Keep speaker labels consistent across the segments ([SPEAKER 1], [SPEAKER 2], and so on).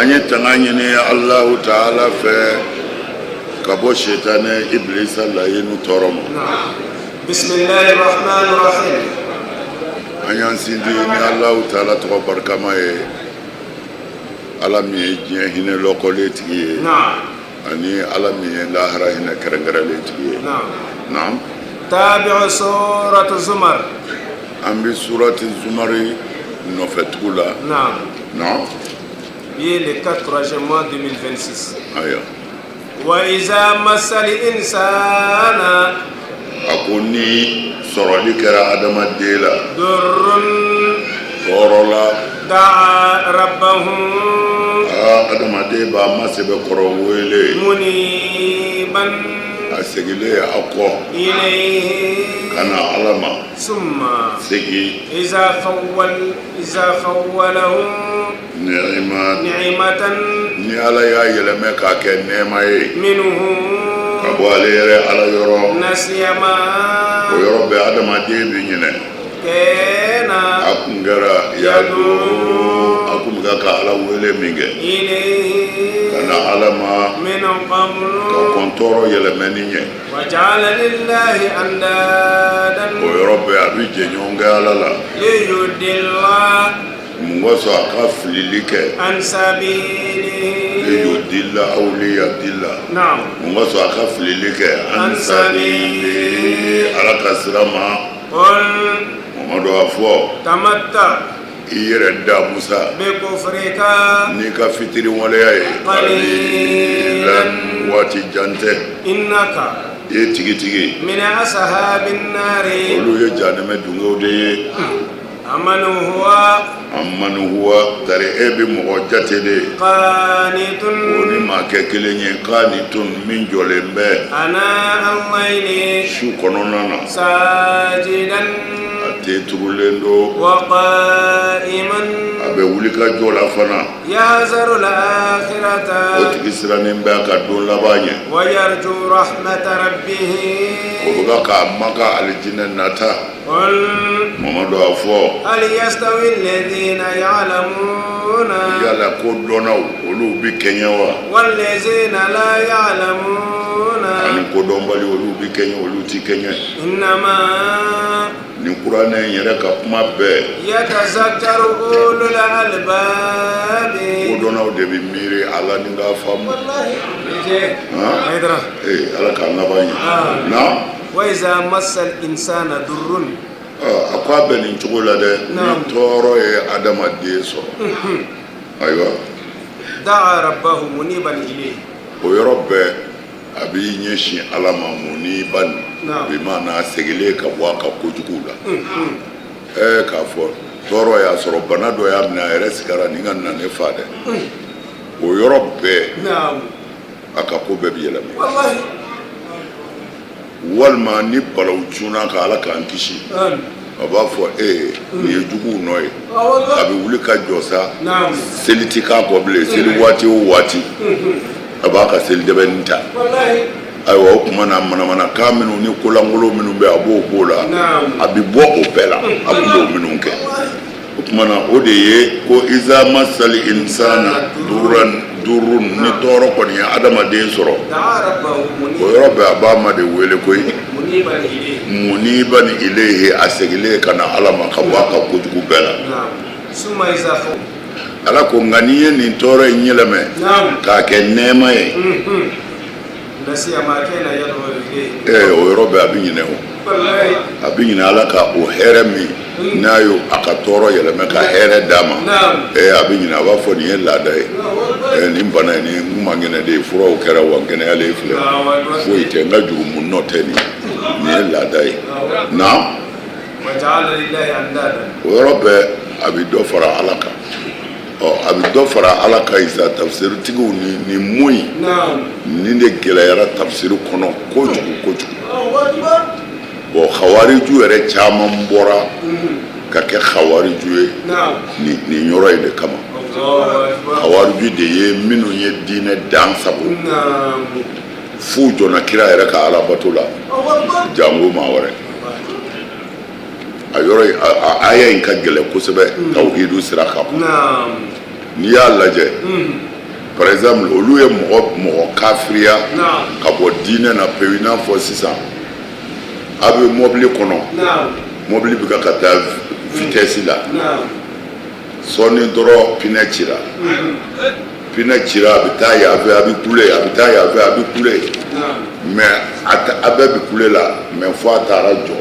[SPEAKER 1] An ye tanga ɲini Alahu taala fɛ ka bɔ sitanɛ ibilisa layinu tɔɔrɔ ma.
[SPEAKER 2] Bisimilahi rahmani rahim.
[SPEAKER 1] An y'an sinsin ni Alahu taala tɔgɔ barikama ye, Ala min ye diɲɛ hinɛ lɔkɔlen tigi ye, ani Ala min ye lahara hinɛ kɛrɛnkɛrɛnlen tigi ye. Naam.
[SPEAKER 2] Tabi'u suratu Zumar.
[SPEAKER 1] An bɛ surati Zumari nɔfɛ tugu la.
[SPEAKER 2] Naam.
[SPEAKER 1] Naam.
[SPEAKER 2] Bi ye le 4 troisième mois 2026.
[SPEAKER 1] Ayiwa.
[SPEAKER 2] Wa iza masal insana.
[SPEAKER 1] A ko ni sɔrɔli kɛra adamaden la,
[SPEAKER 2] Durrun.
[SPEAKER 1] Tɔɔrɔ la,
[SPEAKER 2] Da'a rabbahu.
[SPEAKER 1] Aa, adamaden b'a ma sɛbɛkɔrɔ wele.
[SPEAKER 2] Muniban.
[SPEAKER 1] A segilen a kɔ
[SPEAKER 2] Ilayhi.
[SPEAKER 1] ka na Ala ma.
[SPEAKER 2] Summa.
[SPEAKER 1] Segin.
[SPEAKER 2] Iza khawwal iza khawwalahu.
[SPEAKER 1] Ni'ima.
[SPEAKER 2] Ni'matan.
[SPEAKER 1] Ni Ala y'a yɛlɛmɛ k'a kɛ nɛɛma ye
[SPEAKER 2] Minhu.
[SPEAKER 1] ka bɔ ale yɛrɛ Ala yɔrɔ,
[SPEAKER 2] Nasiya ma.
[SPEAKER 1] O yɔrɔ bɛɛ adamaden bɛ ɲinɛ
[SPEAKER 2] Kana.
[SPEAKER 1] A kun kɛra yadu, a kun bɛ ka Ala wele min kɛ
[SPEAKER 2] Ilayhi.
[SPEAKER 1] ka na Ala ma
[SPEAKER 2] Min qablu.
[SPEAKER 1] ka kɔn tɔɔrɔ yɛlɛmɛni ɲɛ.
[SPEAKER 2] Wa ja'ala lillahi andadan.
[SPEAKER 1] O yɔrɔ bɛɛ a bɛ jɛɲɔgɔn kɛ Ala la.
[SPEAKER 2] Liyudilla.
[SPEAKER 1] Mun kosɔn? A ka filili kɛ.
[SPEAKER 2] An sabilihi.
[SPEAKER 1] Liyudilla aw liyadilla.
[SPEAKER 2] Naam.
[SPEAKER 1] Mun kosɔn a ka filili kɛ? An sabilihi, Ala ka sira ma.
[SPEAKER 2] Qul.
[SPEAKER 1] Mamadu, a fɔ.
[SPEAKER 2] Tamatta.
[SPEAKER 1] I yɛrɛ da Musa.
[SPEAKER 2] Bi kufrika.
[SPEAKER 1] N'i ka fitiriwaleya ye.
[SPEAKER 2] Qalilan.
[SPEAKER 1] Waati jan tɛ.
[SPEAKER 2] Innaka.
[SPEAKER 1] E tigitigi.
[SPEAKER 2] Min ashabin nari.
[SPEAKER 1] Olu ye jahanamɛ dungew de ye.
[SPEAKER 2] Amman huwa.
[SPEAKER 1] Amman huwa, tari e bɛ mɔgɔ jate de.
[SPEAKER 2] Qanitun.
[SPEAKER 1] O ni maa kɛ kelen ye, qanitun, min jɔlen bɛ.
[SPEAKER 2] Ana al-layli.
[SPEAKER 1] Su kɔnɔna na.
[SPEAKER 2] Sajidan.
[SPEAKER 1] A ten turulen don.
[SPEAKER 2] Wa qa'iman.
[SPEAKER 1] A bɛ wuli ka jɔ la fana.
[SPEAKER 2] Yahzaru al-akhirata.
[SPEAKER 1] O tigi sirannen bɛ a ka don laban ɲɛ.
[SPEAKER 2] Wa yarju rahmata rabbih.
[SPEAKER 1] O bɛ ka k'a maka alijinɛ nata.
[SPEAKER 2] Qul.
[SPEAKER 1] Mamadu, a fɔ.
[SPEAKER 2] Hal yastawi alladhina ya'lamuna.
[SPEAKER 1] Yala ko dɔnnaw, olu bɛ kɛɲɛ wa?
[SPEAKER 2] Wallazina la ya'lamuna.
[SPEAKER 1] Ani kodɔnbali, olu bɛ kɛɲɛ? Olu ti kɛɲɛ.
[SPEAKER 2] Innama.
[SPEAKER 1] Nin kuranɛ in yɛrɛ ka kuma bɛɛ.
[SPEAKER 2] Yatazakkaru ulul albabi.
[SPEAKER 1] Kodɔnnaw de bɛ miiri a la ni k'a faamu.
[SPEAKER 2] Wallahi.
[SPEAKER 1] Han? Ee, Ala k'an laban ɲɛ. Naam.
[SPEAKER 2] Wa iza massal insana durrun.
[SPEAKER 1] A ko a bɛ nin cogo la dɛ, ni tɔɔrɔ ye adamaden sɔrɔ, ayiwa,
[SPEAKER 2] da'a rabbahu muniban ilayhi.
[SPEAKER 1] O yɔrɔ bɛɛ a b'i ɲɛsin Ala ma, muniban, bi maana segilen ka bɔ a ka kojuguw la. Ɛɛ, k'a fɔ tɔɔrɔ y'a sɔrɔ, bana dɔ y'a minɛ, a yɛrɛ sigara nin ka na ne fa dɛ, o yɔrɔ bɛɛ a ka ko bɛɛ bɛ yɛlɛma. Walima ni balawu cunna ka, Ala k'an kisi, a b'a fɔ ee, nin ye juguw nɔ ye. A bɛ wuli ka jɔ sa, seli ti k'a kɔ bilen. Seli waati o waati, a b'a ka seli dɛbɛnnin ta. Ayiwa, o tuma na, manamanakan minnu ni kolankolon minnu bɛ, a b'o b'o la, a bɛ bɔ o bɛɛ la, a tun b'o minnu kɛ. O tuma na, o de ye ko iza masali insana duran durun, ni tɔɔrɔ kɔni ye adamaden sɔrɔ, o yɔrɔ bɛɛ a b'a ma de wele koyi, muniban ilayhi, a segilen ka na Ala ma ka bɔ a ka kojugu bɛɛ la. Ala ko nka n'i ye nin tɔɔrɔ in yɛlɛmɛ k'a kɛ nɛɛma ye, ee, o yɔrɔ bɛɛ a bɛ ɲinɛ o, a bɛ ɲinɛ Ala ka o hɛrɛ min n'a y'o a ka tɔɔrɔ yɛlɛmɛ ka hɛrɛ d'a ma. Ee, a bɛ ɲinɛ, a b'a fɔ nin ye laada ye, ee, nin bana in, nin n man kɛnɛ de ye, furaw kɛra wa n kɛnɛyalen filɛ, foyi tɛ, n ka jurumu nɔ tɛ nin, nin ye laada ye. Na o yɔrɔ bɛɛ a bɛ dɔ fara Ala kan. Ɔ, a bɛ dɔ fara Ala kan. Isa tafsiritigiw, ni nin mun in, nin de gɛlɛyara tafsiri kɔnɔ kojugu kojugu. Bon, xawariju yɛrɛ caman bɔra ka kɛ xawariju ye nin yɔrɔ in de kama. Xawariju de ye minnu ye diinɛ dan sago f'u jɔnna kira yɛrɛ ka alabato la, jango maa wɛrɛ. A yɔrɔ a aya in ka gɛlɛn kosɛbɛ tawhidu sira kan. N'i y'a lajɛ Par exemple, olu ye mɔgɔ mɔgɔ kafiriya ka bɔ diinɛ na pewu. I n'a fɔ sisan, a bɛ mɔbili kɔnɔ, mɔbili bɛ ka taa vitesse la, sɔɔni dɔrɔn pinɛ cira. Pinɛ cira, a bɛ taa yan fɛ, a bɛ kule, a bɛ taa yan fɛ, a bɛ kule, mais a bɛɛ bɛ kule la, mais fo a taara jɔ.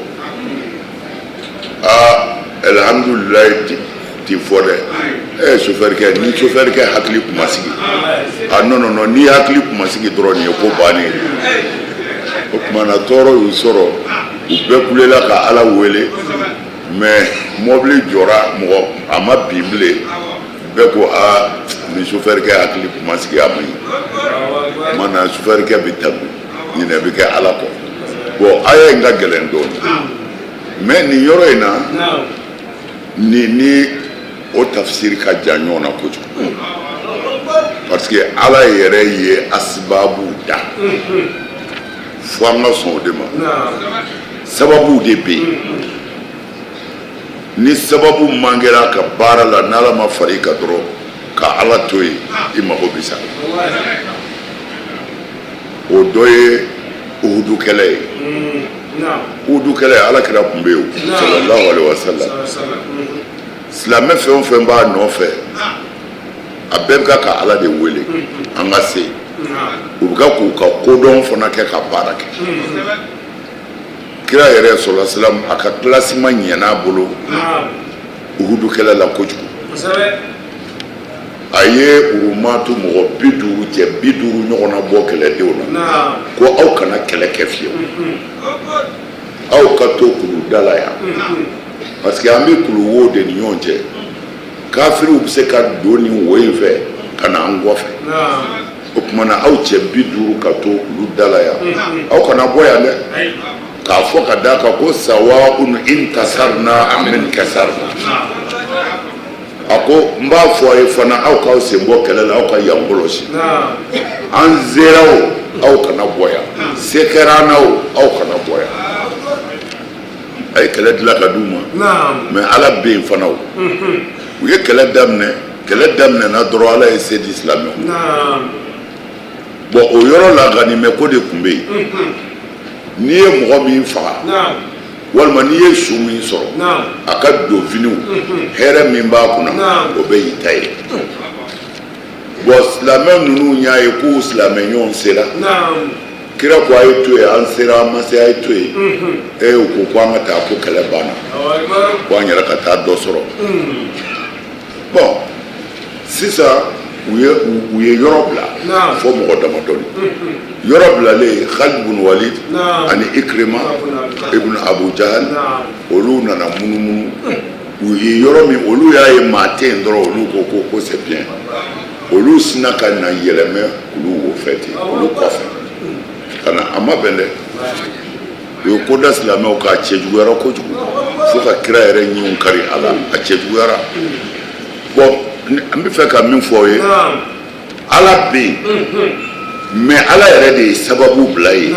[SPEAKER 1] Aa, alhamdulilayi ti fɔ dɛ. Sofɛrikɛ, ni sofɛrikɛ hakili kun ma sigi, a non, non, non, n'i hakili kun ma sigi dɔrɔn, nin ye ko bannen ye. O tuma na, tɔɔrɔ y'u sɔrɔ, u bɛɛ kulela ka Ala wele, mais mɔbili jɔra, mɔgɔ a ma bin bilen. Bɛɛ ko aa, ni sofɛrikɛ hakili kun ma sigi, a ma ɲi. O tuma na, sofɛrikɛ bɛ tanu, ɲinɛ bɛ kɛ Ala kɔ. Bon, aya in ka gɛlɛn dɔɔnin, mais nin yɔrɔ in na, ni o tafsiri ka jan ɲɔgɔn na kojugu, parce que Ala yɛrɛ ye asibabu da, fo an ka sɔn o de ma. Sababuw de bɛ yen. Ni sababu man kɛra ka baara la, n'Ala ma fara i kan dɔrɔn, ka Ala to yen, i mago bɛ sa. O dɔ ye Uhudu kɛlɛ ye. Uhudu kɛlɛ, Ala kira tun bɛ yen, sallallahu alaihi wa sallam. Silamɛ fɛn o fɛn b'a nɔfɛ, a bɛɛ bɛ ka Ala de wele an ka se. U bɛ ka k'u ka kodɔn fana kɛ ka baara kɛ. Kira yɛrɛ sɔrɔla salam, a ka classement ɲɛna a bolo Uhudu kɛlɛ la kojugu. A ye urumatu mɔgɔ 50, cɛ 50 ɲɔgɔnna bɔ kɛlɛdenw na, ko aw kana kɛlɛ kɛ fiyewu, aw ka to kulu da la yan, parce que an bɛ kulu wo de ni ɲɔgɔn cɛ. Kafiriw bɛ se ka don nin wo in fɛ ka na an kɔfɛ. O tuma na, aw cɛ 50 ka to kulu da la yan, aw kana bɔ yan dɛ. K'a fɔ ka d'a kan ko sawaun intasarna am inkasarna. A ko n b'a fɔ a ye fana, aw k'aw sen bɔ kɛlɛ la, aw ka yan kɔlɔsi. An sera o, aw kana bɔ yan. Se kɛra an na o, aw kana bɔ yan. A ye kɛlɛ dilan ka d'u ma, mais Ala bɛ yen fana. O u ye kɛlɛ daminɛ. Kɛlɛ daminɛna dɔrɔn, Ala ye se di silamɛw. Bon, o yɔrɔ la, ganimɛ ko de tun bɛ yen. N'i ye mɔgɔ min faga, walima n'i ye su min sɔrɔ, a ka donfiniw, hɛrɛ min b'a kunna, o bɛ y'i ta ye. Bon, silamɛ ninnu y'a ye k'u silamɛ ɲɔgɔn sera. Kira ko a ye to yen, an sera, an ma se, a ye to yen. U ko ko an ka taa, ko kɛlɛ banna, ko an yɛrɛ ka taa dɔ sɔrɔ. Bon, sisan u ye yɔrɔ bila fo mɔgɔ damadɔni. Yɔrɔ bilalen, Khalid ibn Walid ani Ikrima ibn Abu Jahal, olu nana munumunu. U ye yɔrɔ min, olu y'a ye maa tɛ yen dɔrɔn, olu ko c'est bien. Olu sinna ka na yɛlɛmɛ kulu wo fɛ ten, olu kɔfɛ ka na. A ma bɛn dɛ. U ye ko da silamɛw k'a cɛjuguyara kojugu, fo ka kira yɛrɛ ɲinw kari a la. A cɛjuguyara. Bon, an bɛ fɛ ka min fɔ aw ye, Ala bɛ yen, mais Ala yɛrɛ de ye sababu bila yen.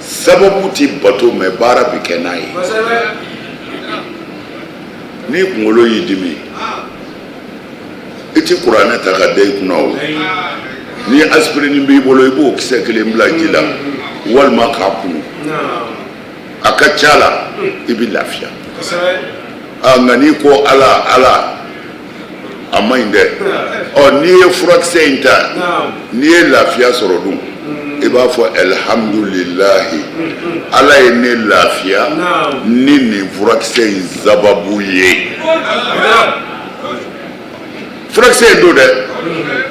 [SPEAKER 1] Sababu ti bato, mais baara bɛ kɛ n'a ye. N'i kunkolo y'i dimi, i ti kuranɛ ta ka da i kunna. O ni aspirine b'i bolo, i b'o kisɛ kelen bila ji la walima k'a kunu, a ka ca la i bɛ lafiya. Nka n'i ko Ala, Ala, a man ɲi dɛ. Ɔ, n'i ye furakisɛ in ta, n'i ye lafiya sɔrɔ dun, i b'a fɔ alhamdulilahi, Ala ye ne lafiya ni nin furakisɛ in sababu ye. Furakisɛ in don dɛ,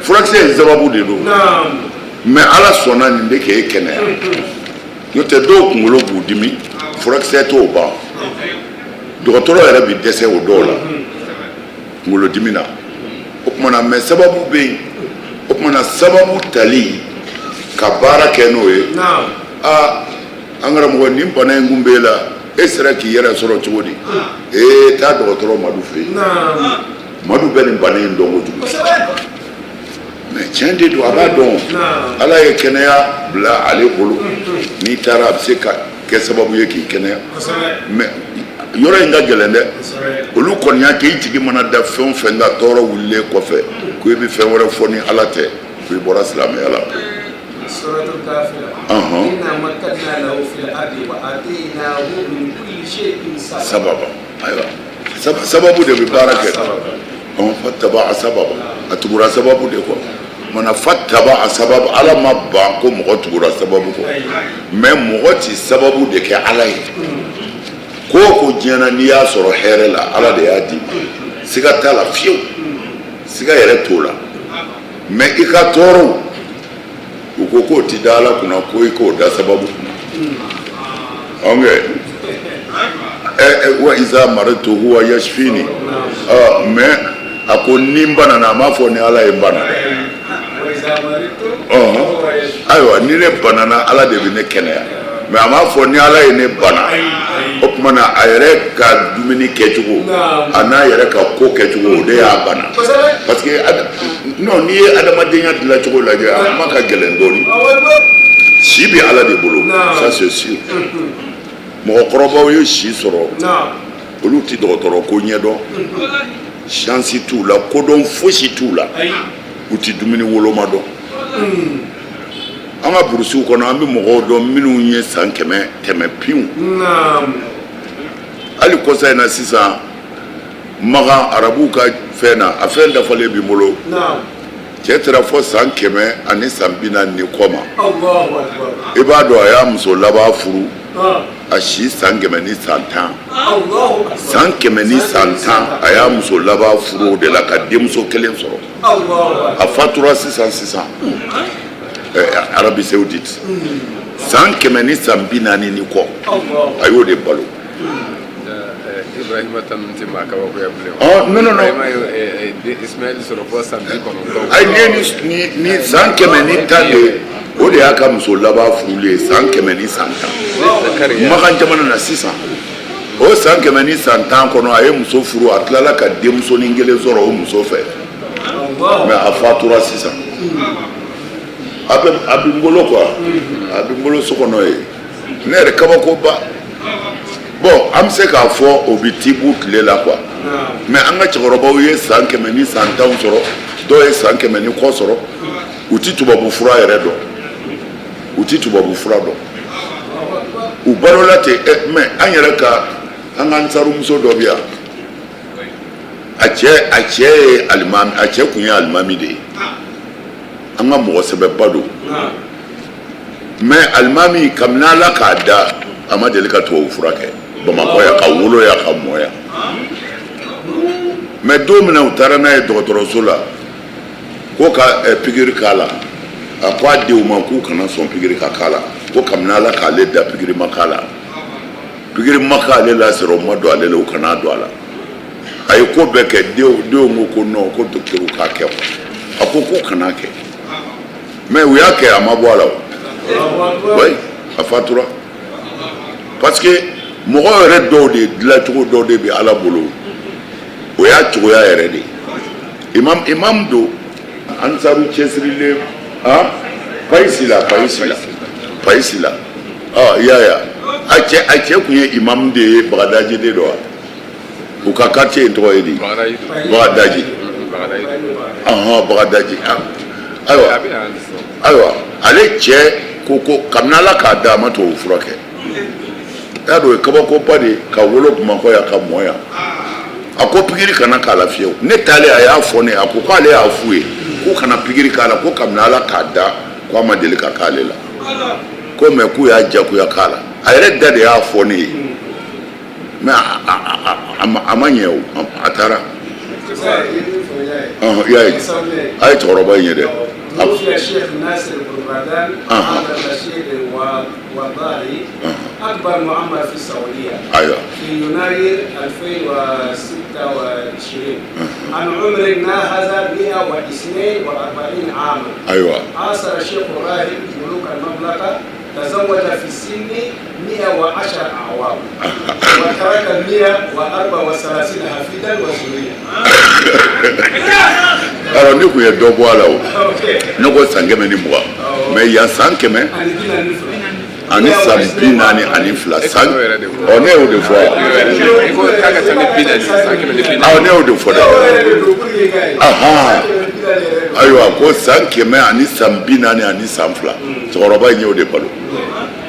[SPEAKER 1] furakisɛ in sababu de don, mais Ala sɔnna nin de k'e kɛnɛya. N'o tɛ, dɔw kunkolo b'u dimi, furakisɛ t'o ban. Dɔgɔtɔrɔ yɛrɛ bɛ dɛsɛ o dɔw la kunkolodimi na. O tuma na, mais sababu bɛ yen. O tuma na, sababu tali ka baara kɛ n'o ye. Aa, an karamɔgɔ, nin bana in kun b'e la, e sera k'i yɛrɛ sɔrɔ cogo di? Ee, taa dɔgɔtɔrɔ Madu fɛ yen. Madu bɛ nin bana in dɔn kojugu. Mais tiɲɛ de don, a b'a dɔn. Ala ye kɛnɛya bila ale bolo. N'i taara, a bɛ se ka kɛ sababu ye k'i kɛnɛya. Mais Yɔrɔ in ka gɛlɛn dɛ. Olu kɔni y'a kɛ, i jigi mana da fɛn o fɛn kan tɔɔrɔ wulilen kɔfɛ, ko i bɛ fɛn wɛrɛ fɔ ni Ala tɛ, ko i bɔra silamɛya la. Sababa, ayiwa, sababu de bɛ baara kɛ. Fattaba'a sababa, a tugura sababu de kɔ. Mana fattaba'a sababu, Ala ma ban ko mɔgɔ tugura sababu kɔ, mais mɔgɔ ti sababu de kɛ Ala ye. Ko o ko diɲɛ na, n'i y'a sɔrɔ hɛrɛ la, Ala de y'a d'i ma, siga t'a la fiyewu, siga yɛrɛ t'o la. Mais i ka tɔɔrɔw, u ko k'o ti da Ala kunna, ko i k'o da sababu kunna. Ɔnkɛ wa iza maritu huwa yashfini. Mais a ko ni n banana, a m'a fɔ ni Ala ye n bana dɛ. Ayiwa, ni ne banana, Ala de bɛ ne kɛnɛya. Mais a m'a fɔ ni Ala ye ne bana. O tuma na, a yɛrɛ ka dumuni kɛcogo, a n'a yɛrɛ ka ko kɛcogo, o de y'a bana. Parce que non, n'i ye adamadenya dilancogo lajɛ, a kuma ka gɛlɛn dɔɔnin. Si bɛ Ala de bolo, ça c'est sûr. Mɔgɔkɔrɔbaw ye si sɔrɔ, olu ti dɔgɔtɔrɔ ko ɲɛdɔn, science t'u la, kodɔn fosi t'u la, u ti dumuni woloma dɔn. An ka burusiw kɔnɔ, an bɛ mɔgɔw dɔn minnu ye san 100 tɛmɛ piwu. Hali kɔsa in na sisan, Makan, arabuw ka fɛn na, a fɛn dafalen b'i bolo, cɛ taara fɔ san 140 ni kɔ ma. I b'a dɔn, a y'a muso laban furu a si san 110. San 110, a y'a muso laban furu o de la ka denmuso kelen sɔrɔ. A fatura sisan sisan Arabie Saoudite. San 140 ni kɔ, a y'o de balo.
[SPEAKER 3] Ibrahima ta ninnu tɛ maa kabakoya bilen.
[SPEAKER 1] Oh, non, non, non.
[SPEAKER 3] Ibrahima ye Ismaël sɔrɔ fo san 90.
[SPEAKER 1] Ayi, ni ye ni san 110 de, o de y'a ka muso laban furulen ye, san 110. Makan jamana na sisan, o san 110 kɔnɔ, a ye muso furu, a tilala ka denmusonin kelen sɔrɔ o muso fɛ, mais a fatura sisan. A bɛ, a bɛ n bolo quoi, a bɛ n bolo so kɔnɔ yen. Ne yɛrɛ kabakoba. Bon, an bɛ se k'a fɔ o bɛ tibu tile la quoi, mais an ka cɛkɔrɔbaw ye san 110 sɔrɔ, dɔw ye san 100 ni kɔ sɔrɔ, u ti tubabu fura yɛrɛ dɔn, u ti tubabu fura dɔn, u balola ten. Mais an yɛrɛ ka, an ka ansarumuso dɔ bɛ yan, a cɛ ye alimami, a cɛ kun ye alimami de ye, an ka mɔgɔ sɛbɛba don. Mais alimami, kabini Ala k'a da, a ma deli ka tubabu fura kɛ Bamakɔ yan, ka wolo yan, ka mɔ yan. Mais don min na u taara n'a ye dɔgɔtɔrɔso la ko ka pikiri k'a la, a ko a denw ma k'u kana sɔn pikiri ka k'a la, ko kabini Ala k'ale da, pikiri ma k'a la, pikiri ma k'ale la, sɔrɔ ma don ale la, u kana don a la. A ye ko bɛɛ kɛ, denw ko ko non, ko docteur k'a kɛ. A ko k'u kana kɛ, mais u y'a kɛ, a ma bɔ a la. O oui, a fatura. Parce que mɔgɔ yɛrɛ dɔw de dilancogo dɔw de bɛ Ala bolo, o y'a cogoya yɛrɛ de ye. Imam don, ansaru cɛsirilen, ah, Payisi la, Payisi la, Payisi la. Ah, i y'a ye, a cɛ kun ye imam de ye Bagadaji de don wa? U ka quartier in tɔgɔ ye di? Bagadaji. Ɔhɔn, Bagadaji. Ayiwa, ayiwa, ale cɛ ko kabini Ala k'a da, a ma tubabu fura kɛ. I y'a dɔn, o ye kabakoba de ye, ka wolo Bamakɔ yan, ka mɔ yan. A ko pikiri kana k'a la fiyewu. Ne taalen, a y'a fɔ ne ye, a ko k'ale y'a f'u ye k'u kana pikiri k'a la, ko kabini Ala k'a da, ko a ma deli ka k'ale la, ko mais k'u y'a jagoya k'a la. A yɛrɛ da de y'a fɔ ne ye, mais a ma ɲɛ o, a taara. I y'a ye, a ye cɛkɔrɔba in ye dɛ.
[SPEAKER 2] توفي الشيخ ناصر بن رادان عبد الرشيد الوضاعي، أكبر معمر في السعودية، في يناير 2026 عن عمر ناهز 142 عاما. عاصر الشيخ الراهب ملوك المملكة، تزوج في السن 110 أعوام وترك 134 حفيدا وذرية.
[SPEAKER 1] Alors, ne kun ye dɔ bɔ a la o. Ne ko san 120, mais yan san 100
[SPEAKER 2] ani 42.
[SPEAKER 1] Ani san 42 san. Ɔ, ne y'o de fɔ. Awɔ, ne y'o de fɔ dɛ. Ahan, ayiwa, ko san 100 ani san 42 ani san 2, cɛkɔrɔba in y'o de balo.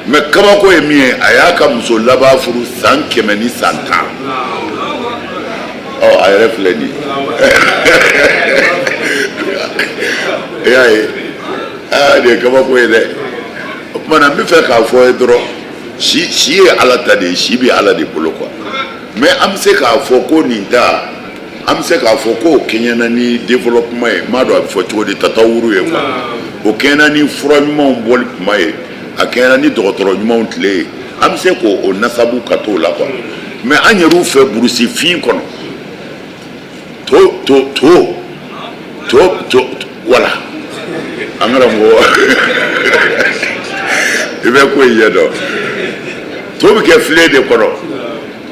[SPEAKER 1] Mais kabako ye min ye, a y'a ka muso laban furu san 110. Ɔ, a yɛrɛ filɛ nin ye. I y'a ye, aa, nin ye kabako ye dɛ. O tuma na, n bɛ fɛ k'a fɔ ye dɔrɔn, si si ye Ala ta de ye, si bɛ Ala de bolo quoi. Mais an bɛ se k'a fɔ ko nin ta, an bɛ se k'a fɔ k'o kɛɲɛna ni développement ye, n m'a dɔn a bɛ fɔ cogo di, tatawuru ye quoi. O kɛɲɛna ni fura ɲumanw bɔli kuma ye, a kɛɲɛna ni dɔgɔtɔrɔ ɲumanw tile ye. An bɛ se k'o nasabu ka t'o la quoi. Mais an yɛrɛw fɛ, burusi fin kɔnɔ, to to to to to, wala an karamɔgɔ, i bɛ ko in ɲɛ dɔn. To bɛ kɛ filen de kɔnɔ,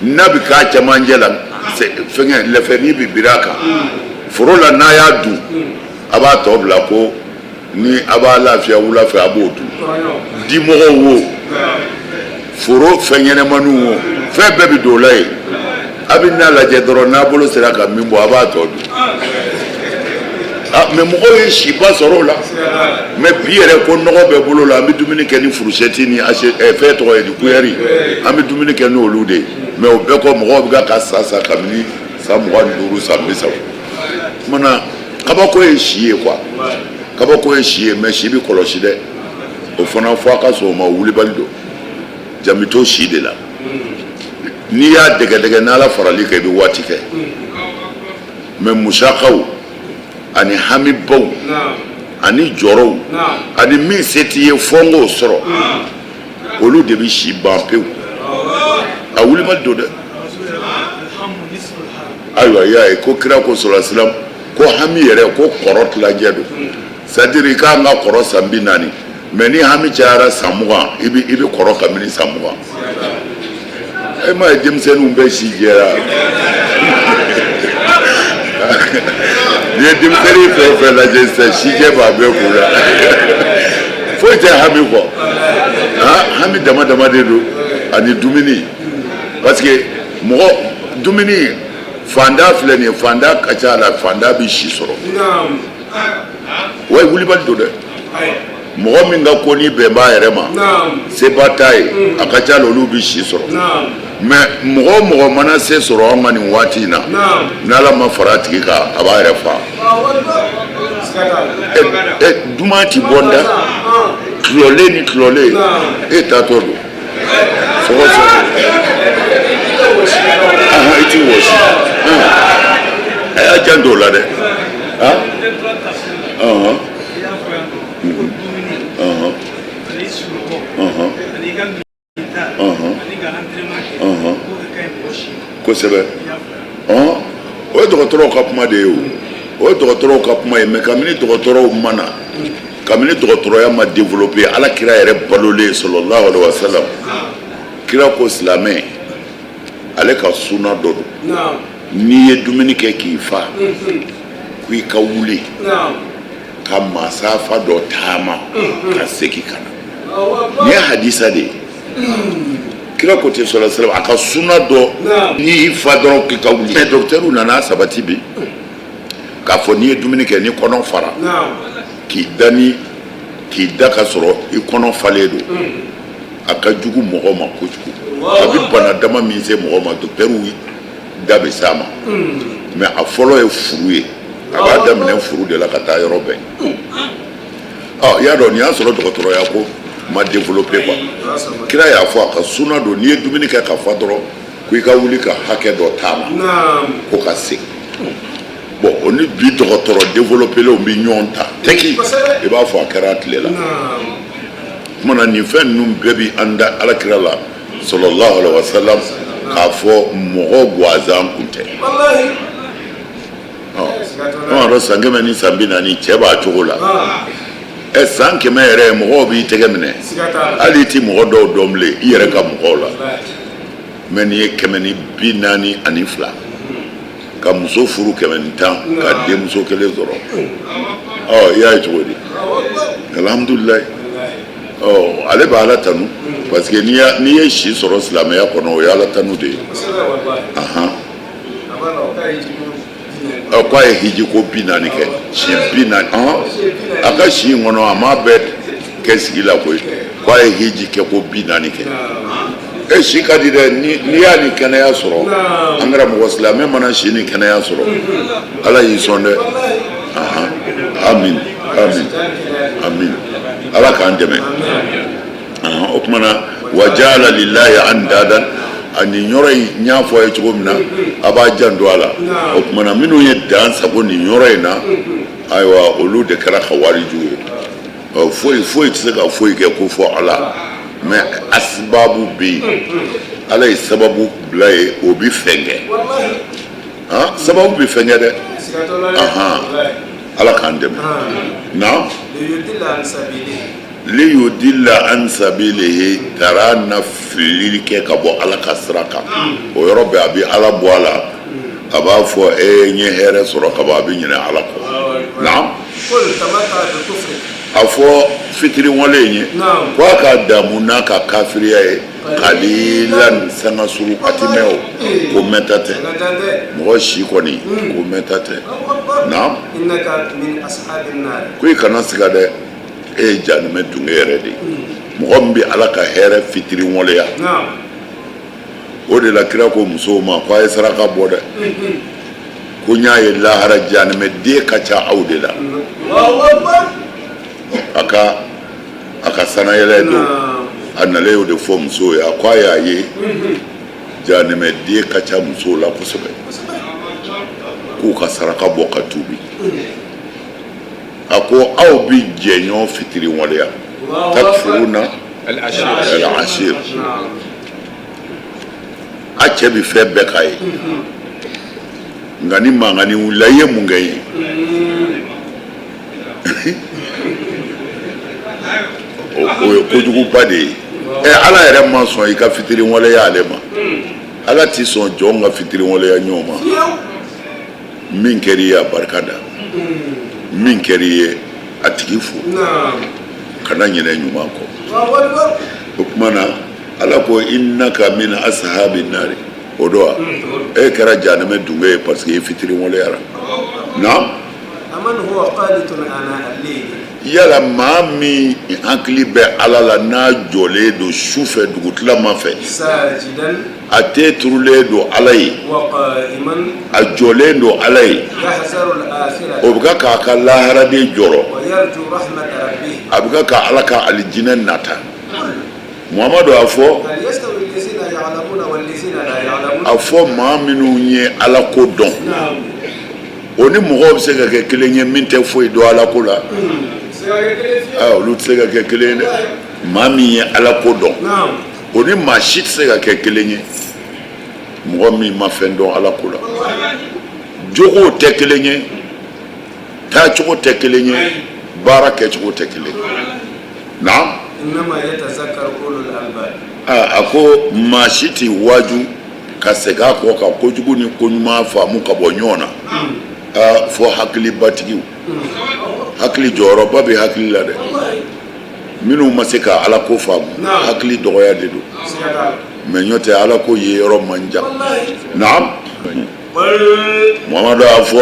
[SPEAKER 1] n'a bɛ k'a cɛmancɛ la, fɛngɛ lɛfɛnin bɛ biri a kan. Foro la, n'a y'a dun, a b'a tɔ bila ko ni a b'a lafiya wula fɛ, a b'o dun. Dimɔgɔw wo, foro fɛn ɲɛnɛmaniw wo, fɛn bɛɛ bɛ don o la yen. A bɛ n'a lajɛ dɔrɔn, n'a bolo sera ka min bɔ, a b'a tɔ dun. Ah, mais mɔgɔw ye siba sɔrɔ o la. Mais bi yɛrɛ, ko nɔgɔ bɛ bolo la, an bɛ dumuni kɛ ni fourchette ni assiette, fɛn tɔgɔ ye di, cuillère, an bɛ dumuni kɛ n'olu de ye. Mais o bɛɛ kɔ, mɔgɔw bɛ ka sa sa kabini san 25, san 30. Kumana, kabako ye si ye quoi, kabako ye si ye. Mais si bɛ kɔlɔsi dɛ, o fana fɔ a ka sɔn o ma. Wulibali don, jami to si de la. N'i y'a dɛgɛdɛgɛ, n'Ala farali kan, i bɛ waati kɛ. Mais musakaw ani hamibaw ani jɔrɔw ani min se t'i ye fɔ n k'o sɔrɔ, olu de bɛ si ban pewu. A wulibali don dɛ. Ayiwa, i y'a ye ko kira ko sɔrɔ silam ko hami yɛrɛ ko kɔrɔ tilancɛ don. C'est à dire, i k'an ka kɔrɔ san 40, mais ni hami cayara san 20, i bɛ kɔrɔ kabini san 20. E m'a ye, denmisɛnninw bɛɛ si jɛra. N'i ye denmisɛnnin fɛn o fɛn lajɛ sisan, sijɛ b'a bɛɛ kun na. Foyi tɛ hami kɔ. Hami dama dama de don ani dumuni, parce que mɔgɔ dumuni fanda filɛ nin ye, fanda ka ca a la, fanda bɛ si sɔrɔ. Wa wulibali don dɛ. Mɔgɔ min ka ko ni bɛn b'a yɛrɛ ma, seba t'a ye, a ka ca la, olu bɛ si sɔrɔ. Mais mɔgɔ o mɔgɔ mana se sɔrɔ an ka nin waati in na, n'Ala ma fara a tigi kan, a b'a yɛrɛ fa. Ɛ, duman ti bɔ n da, tulɔlen ni tulɔlen, e taatɔ don sɔgɔ sɔgɔ, ahan, i ti wɔsi. A y'a janto o la dɛ. Han, ɔhɔn, ɔhɔn, ɔhɔn, ɔhɔn, ɔhɔn, kosɛbɛ. Ɔn, o ye dɔgɔtɔrɔw ka kuma de ye. O, o ye dɔgɔtɔrɔw ka kuma ye. Mais kabini dɔgɔtɔrɔw ma na, kabini dɔgɔtɔrɔya ma développé, Ala kira yɛrɛ balolen sallallahu alaihi wa sallam, kira ko silamɛ, ale ka suna dɔ don, n'i ye dumuni kɛ k'i fa, ko i ka wuli ka masafa dɔ taama ka segin ka na. Nin ye hadisa de ye. Kira ko ten sɔrɔ sira a ka suna dɔ, n'i y'i fa dɔrɔn, k'i ka wuli. Mais docteur nana sabati bi k'a fɔ n'i ye dumuni kɛ, ni kɔnɔ fara, k'i da, ni k'i da ka sɔrɔ i kɔnɔ falen don, a ka jugu mɔgɔ ma kojugu. A bɛ bana dama min se mɔgɔ ma, docteur da bɛ s'a ma. Mais a fɔlɔ ye furu ye, a b'a daminɛ furu de la ka taa yɔrɔ bɛɛ. Ɔ, i y'a dɔn, nin y'a sɔrɔ dɔgɔtɔrɔya ko ma développé quoi. Kira y'a fɔ a ka suna don, n'i ye dumuni kɛ ka fa dɔrɔn, ko i ka wuli ka hakɛ dɔ taama ko ka segin. Bon, o ni bi dɔgɔtɔrɔ développélenw bɛ ɲɔgɔn ta tɛki, i b'a fɔ a kɛra a tile la. Tuma na, nin fɛn ninnu bɛɛ bi an da Ala kira la sallallahu alaihi wa sallam k'a fɔ mɔgɔ gansan kun tɛ. Ɔ, an b'a dɔn, san 100 ni san 40, cɛ b'a cogo la. Ɛ, san 100 yɛrɛ, mɔgɔw b'i tɛgɛ minɛ, hali i ti mɔgɔ dɔw dɔn bilen i yɛrɛ ka mɔgɔw la. Mais nin ye 142, ka muso furu 110, ka denmuso kelen sɔrɔ. Ɔ, i y'a ye cogo di? Alhamdulilayi. Ɔ, ale bɛ Ala tanu. Parce que n'i ye si sɔrɔ silamɛya kɔnɔ, o ye Ala tanu de ye. Ɔ, k'a ye hiji ko 40 kɛ, siɲɛ 40. Ɔhɔn, a ka si in kɔnɔ, a m'a bɛɛ kɛ sigi la koyi. K'a ye hiji kɛ ko 40 kɛ. E, si ka di dɛ. N'i y'a ni kɛnɛya sɔrɔ, an karamɔgɔ, silamɛ mana si ni kɛnɛya sɔrɔ, Ala y'i sɔn dɛ. Amin, amin, amin. Ala k'an dɛmɛ. O tuma na, wa jaala lillahi andadan. A nin yɔrɔ in, n y'a fɔ a ye cogo min na, a b'a janto a la. O tuma na, minnu ye dan sago nin yɔrɔ in na, ayiwa, olu de kɛra kawariju ye. Foyi foyi tɛ se ka foyi kɛ ko fɔ Ala. Mais asibabu bɛ yen, Ala ye sababu bila yen, o bɛ fɛn kɛ. Sababu bɛ fɛn kɛ dɛ. Ala k'an dɛmɛ. Na liyudilla an sabilihi, tara na filili kɛ ka bɔ Ala ka sira kan. O yɔrɔ bɛɛ, a bɛ Ala bɔ a la, a b'a fɔ e n ye hɛrɛ sɔrɔ ka ban, a bɛ ɲinɛ Ala kɔ. Naam, a fɔ fitiriwale in ye ko a ka damu n'a ka kafiriya ye kalilan, sanga suru, a ti mɛn. O ko mɛnta tɛ mɔgɔ si kɔni, ko mɛnta tɛ. Naam, ko i kana siga dɛ, e ye janimɛ dunge yɛrɛ de ye, mɔgɔ min bɛ Ala ka hɛrɛ fitiriwaleya. O de la, kira ko musow ma ko a ye saraka bɔ dɛ, ko n y'a ye lahara janimɛ den ka ca aw de la. A ka sanayɛlɛ don, a nalen y'o de fɔ musow ye. A ko a y'a ye janimɛ den ka ca musow la kosɛbɛ, k'u ka saraka bɔ ka tuubi. A ko aw bi jɛɲɔgɔn fitiriwaleya, takfuruna al-ashir, a cɛ bi fɛn bɛɛ k'a ye, nka ni mankanni wulila, i ye mun kɛ ye? O ye kojuguba de ye. Ɛ, Ala yɛrɛ ma sɔn i ka fitiriwaleya ale ma. Ala ti sɔn jɔn ka fitiriwaleya ɲɔgɔn ma. Min kɛra i ye, a barika da. Min kɛra i ye, a tigi fo. Kana ɲinɛ ɲuman kɔ. O tuma na, Ala ko innaka min ashabi nari. O don wa, e kɛra janɛmɛ dunge ye, parce que i fitiri waleyara. Naam. Yala maa min hakili bɛ Ala la, n'a jɔlen don su fɛ, dugutilama fɛ, a ten turulen don Ala ye, a jɔlen don Ala ye, o bɛ ka k'a ka lahara de jɔrɔ, a bɛ ka Ala ka alijinɛ nata. Muhamadu, a fɔ, a fɔ maa minnu ye Ala ko dɔn, o ni mɔgɔw bɛ se ka kɛ kelen ye min tɛ foyi dɔn Ala ko la? Olu tɛ se ka kɛ kelen ye dɛ. Maa min ye Ala ko dɔn, o ni maa si tɛ se ka kɛ kelen ye, mɔgɔ min ma fɛn dɔn Ala ko la. Jogow tɛ kelen ye, taacogo tɛ kelen ye, baara kɛcogo tɛ kelen ye. Naam, a ko maa si tɛ waaju ka segin a kɔ ka kojugu ni koɲuman faamu ka bɔ ɲɔgɔn na fɔ hakilibatigiw. Hakili jɔyɔrɔba bɛ hakili la dɛ. Minnu ma se ka Ala ko faamu, hakili dɔgɔya de don. Mais n'o tɛ, Ala ko ye yɔrɔ man jan. Naam, Muhamadu, a fɔ,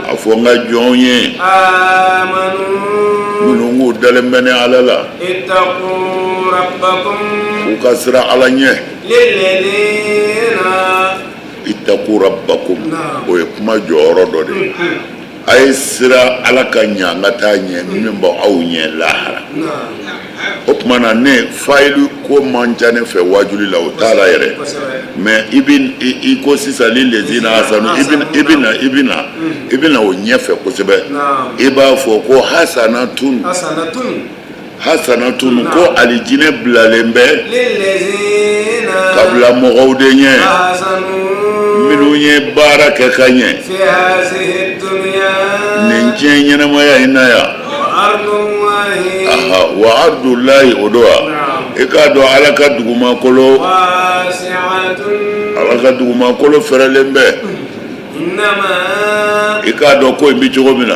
[SPEAKER 1] a fɔ n ka jɔnw ye minnu k'u dalen bɛ ne Ala la, k'u ka siran Ala ɲɛ. Ittaqu rabbakum, o ye kuma jɔyɔrɔ dɔ de ye. A ye siran Ala ka ɲangata ɲɛ min bɛ aw ɲɛ lahara. O tuma na, ne fayili ko man ca ne fɛ wajuli la, o t'a la yɛrɛ. Mais i bɛ i ko sisan lillazina hasanu, i bɛ na o ɲɛfɛ kosɛbɛ. I b'a fɔ ko hasanatun, hasanatun, ko alijinɛ bilalen bɛ ka bila mɔgɔw de ɲɛ minnu ye baara kɛ ka ɲɛ nin diɲɛ ɲɛnamaya in na yan. Aha, wa ardulahi, o don wa, i k'a dɔn Ala ka dugumakolo, Ala ka dugumakolo fɛrɛlen bɛ. I k'a dɔn ko in bɛ cogo min na.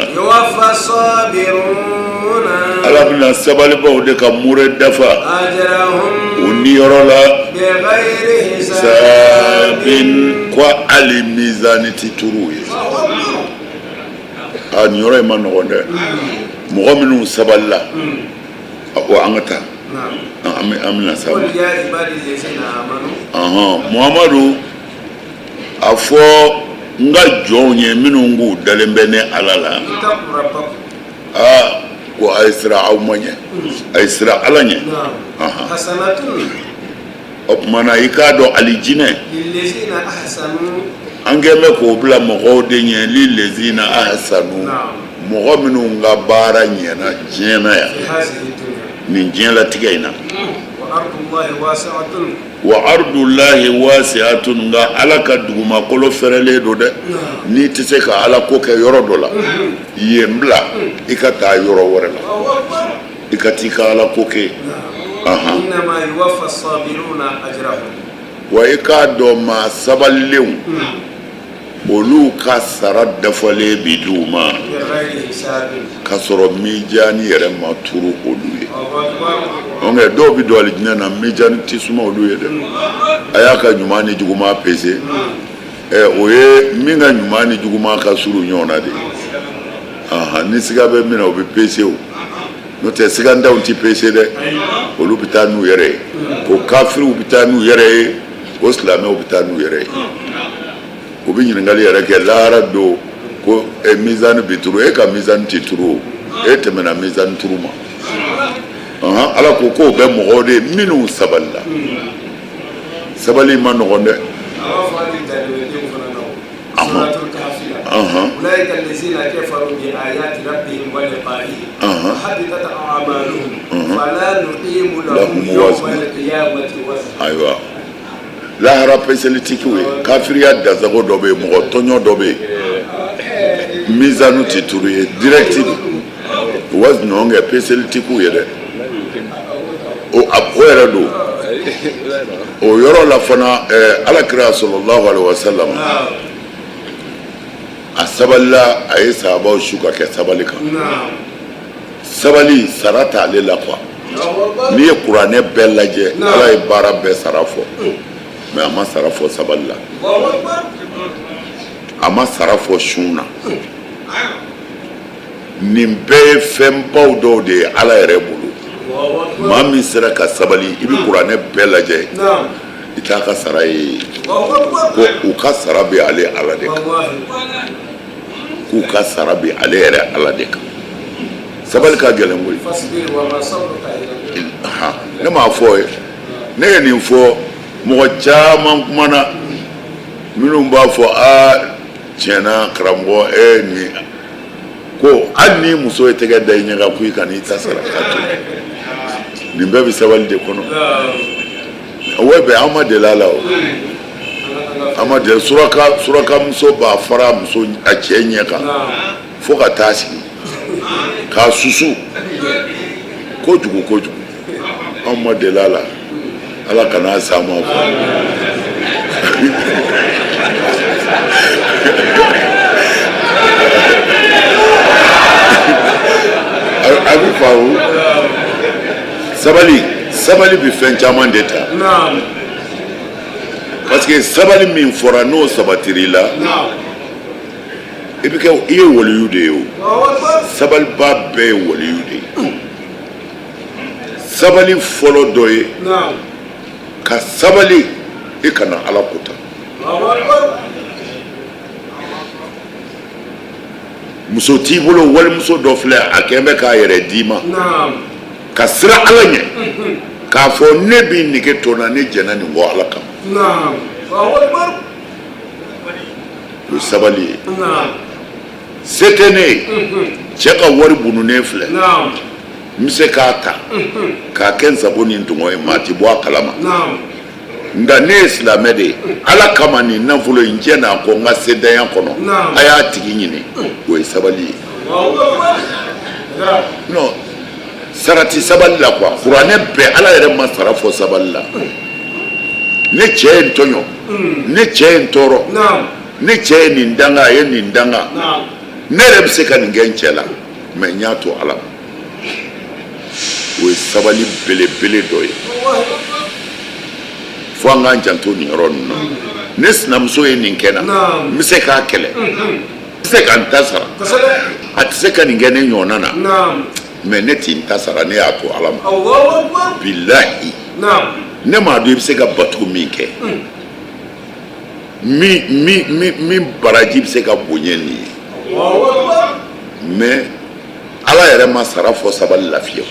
[SPEAKER 1] Ala bɛna sabalibaw de ka mure dafa u niyɔrɔ la hisabin, ko hali mizani ti turu u ye. A nin yɔrɔ in ma nɔgɔn dɛ. Mɔgɔ minnu sabalila, a ko an ka taa, an bɛna s'a ma. Muhamadu, a fɔ n ka jɔnw ye minnu k'u dalen bɛ ne Ala la, aa ko a ye siran aw ma ɲɛ, a ye siran Ala ɲɛ. O tuma na i k'a dɔn alijinɛ, an kɛn bɛ k'o bila mɔgɔw de ɲɛ, lilezina ahasanu, mɔgɔ minnu ka baara ɲɛna diɲɛ na yan, nin diɲɛlatigɛ in na. Wa ardulahi wasiatun, nka Ala ka dugumakolo fɛrɛlen don dɛ. N'i tɛ se ka Ala ko kɛ yɔrɔ dɔ la, yen bila, i ka taa yɔrɔ wɛrɛ la, i ka t'i ka Ala ko kɛ. Wa i k'a dɔn maa sabalilenw, olu ka sara dafalen bi di u ma k'a sɔrɔ mijani yɛrɛ ma turu olu ye. Donc dɔw bɛ don alijinɛ na, mijani tɛ suma olu ye dɛ. A y'a ka ɲuman ni juguman pese ɛ, o ye min ka ɲuman ni juguman ka surun ɲɔgɔn na de ye. Ni siga bɛ min na, o bɛ pese. O n'o tɛ, sigantanw tɛ pese dɛ, olu bɛ taa n'u yɛrɛ ye. O kafiriw bɛ taa n'u yɛrɛ ye, o silamɛw bɛ taa n'u yɛrɛ ye. U bɛ ɲininkali yɛrɛ kɛ lahara don ko e mizani bi turu, e ka mizani tɛ turu, o e tɛmɛna mizani turu ma. Ala ko k'o bɛ mɔgɔw de ye minnu sabalila. Sabali ma nɔgɔn dɛ. Ayiwa, lahara peseli ti k'u ye. Kafiriya dansago dɔ bɛ yen, mɔgɔ tɔɲɔ dɔ bɛ yen, mizanu tɛ turu ye direct wazn kɛ, peseli ti k'u ye dɛ. O yɛrɛ don o yɔrɔ la fana. Ala kira sallallahu alaihi wasallam, a sabalila, a ye sahabaw su ka kɛ sabali kan. Sabali sara t'ale la quoi. N'i ye kuranɛ bɛɛ lajɛ, Ala ye baara bɛɛ sara fɔ, mais a ma sara fɔ sabali la, a ma sara fɔ sun na. Nin bɛɛ ye fɛnbaw dɔw de ye Ala yɛrɛ bolo. Maa min sera ka sabali, i bɛ kuranɛ bɛɛ lajɛ, i t'a ka sara ye ko u ka sara bɛ ale Ala de kan, k'u ka sara bɛ ale yɛrɛ Ala de kan. Sabali ka gɛlɛn koyi. Ne m'a fɔ ye, ne ye nin fɔ, mɔgɔ caman kumana, minnu b'a fɔ aa tiɲɛna karamɔgɔ, e nin ko hali ni muso ye tɛgɛ da i ɲɛ kan ko i kan'i ta sara ka to, nin bɛɛ bɛ sabali de kɔnɔ. O bɛɛ an ma deli a la, o an ma deli. Suraka surakamuso b'a fara muso a cɛ ɲɛ kan fo ka taa sigi k'a susu kojugu kojugu. Anw ma deli a la, Ala kana s'an ma. Fɔ a bɛ faamu. Sabali, sabali bɛ fɛn caman de ta, parce que sabali min fɔra, n'o sabatir'i la, i bɛ kɛ i ye waliyu de ye. O sabaliba bɛɛ ye waliyu de ye. Sabali fɔlɔ dɔ ye ka sabali i kana Ala kota. Muso t'i bolo, walimuso dɔ filɛ, a kɛn bɛ k'a yɛrɛ d'i ma, ka siran Ala ɲɛ k'a fɔ ne b'i nege to n na, ne jɛnna nin kɔ Ala kama. O ye sabali ye. Se tɛ ne ye, cɛ ka wari bununen filɛ, n bɛ se k'a ta k'a kɛ n sago ni n tɔngɔ ye, maa tɛ bɔ a kalama, nka ne ye silamɛ de ye, Ala kama nin nafolo in jɛnna a kɔ n ka sentanya kɔnɔ, a y'a tigi ɲini. O ye sabali ye. Non, sara ti sabali la quoi. Kuranɛ bɛɛ, Ala yɛrɛ ma sara fɔ sabali la. Ne cɛ ye n tɔɲɔ, ne cɛ ye n tɔɔrɔ, ne cɛ ye nin danga, a ye nin danga, ne yɛrɛ bɛ se ka nin kɛ n cɛ la, mais n y'a to Ala ma. O ye sabali belebele dɔ ye. Fo an k'an janto nin yɔrɔ ninnu na. Ne sinamuso ye nin kɛ n na, n bɛ se k'a kɛlɛ, n bɛ se ka n ta sara. A tɛ se ka nin kɛ ne ɲɔgɔnna na, mais ne tɛ n ta sara, ne y'a to Ala ma. Bilahi, ne m'a dɔn i bɛ se ka bato min kɛ min min min min baraji bɛ se ka bonya nin ye, mais Ala yɛrɛ ma sara fɔ sabali la fiyewu,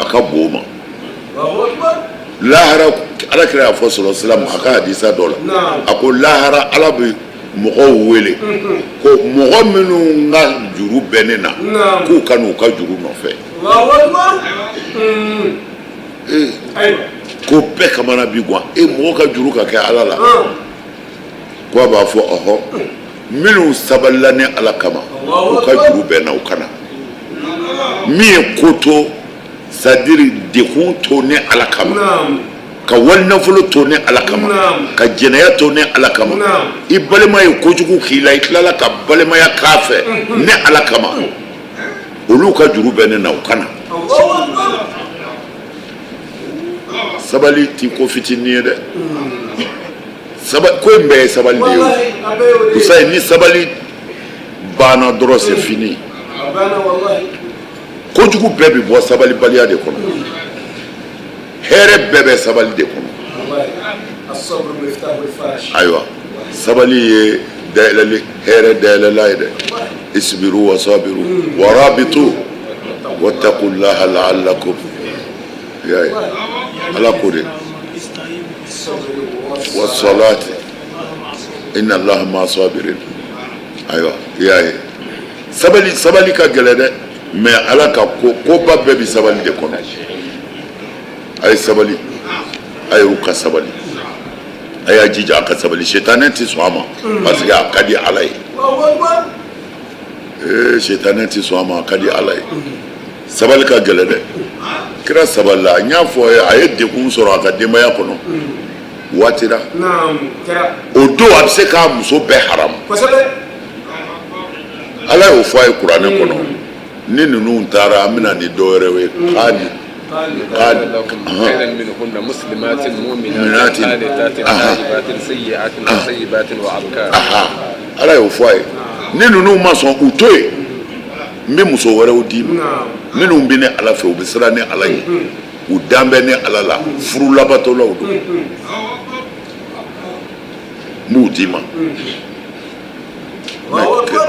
[SPEAKER 1] a ka bon o ma. Lahara, Ala kira y'a fɔ sɔlɔ silam a ka hadisa dɔ la, a ko lahara Ala bɛ mɔgɔw wele ko mɔgɔ minnu ka juru bɛ ne na, k'u ka n'u ka juru nɔfɛ. Ko bɛɛ kamana bi gan, e mɔgɔ ka juru ka kɛ Ala la. Ko a b'a fɔ ɔhɔ, minnu sabalila ne Ala kama, u ka juru bɛ n na, u ka na. Min ye ko to, c'est-à-dire dekun to ne Ala kama, ka wali nafolo to ne Ala kama, ka jɛnɛya to ne Ala kama, i balima ye kojugu k'i la, i tilala ka balimaya k'a fɛ ne Ala kama, olu ka juru bɛ ne na, u ka na. Sabali ti ko fitinin ye dɛ. Ko in bɛɛ ye sabali de ye o. Usayi, ni sabali banna dɔrɔn, c'est fini. Kojugu bɛɛ bɛ bɔ sabalibaliya de kɔnɔ, hɛrɛ bɛɛ bɛ sabali de kɔnɔ. Ayiwa, sabali ye dayɛlɛli, hɛrɛ dayɛlɛla ye dɛ. Isbiru wa sabiru wa rabitu wattaqullaha la'allakum. Y'a ye, Ala ko de wa salati inna allaha ma'a sabirin. Ayiwa, i y'a ye, sabali, sabali ka gɛlɛn dɛ, mais Ala ka ko koba bɛɛ bɛ sabali de kɔnɔ. A ye sabali, a y'u ka sabali, a y'a jija a ka sabali. Sitanɛ tɛ sɔn a ma parce que a ka di Ala ye. Ee, sitanɛ tɛ sɔn a ma, a ka di Ala ye. Sabali ka gɛlɛn dɛ. Kira sabalila. N y'a fɔ a ye, a ye degun sɔrɔ a ka denbaya kɔnɔ waati la. O don a bɛ se k'a muso bɛɛ haramu. Ala y'o fɔ a ye kuranɛ kɔnɔ. Ni ninnu taara, an bɛna ni dɔ wɛrɛ ye. K'a Ala y'o fɔ a ye. Ni ninnu ma sɔn, u to yen, n bɛ muso wɛrɛw d'i ma minnu bɛ ne Ala fɛ, u bɛ siran ne Ala ye, u dan bɛ ne Ala la, furu labatolaw don, n b'u d'i ma.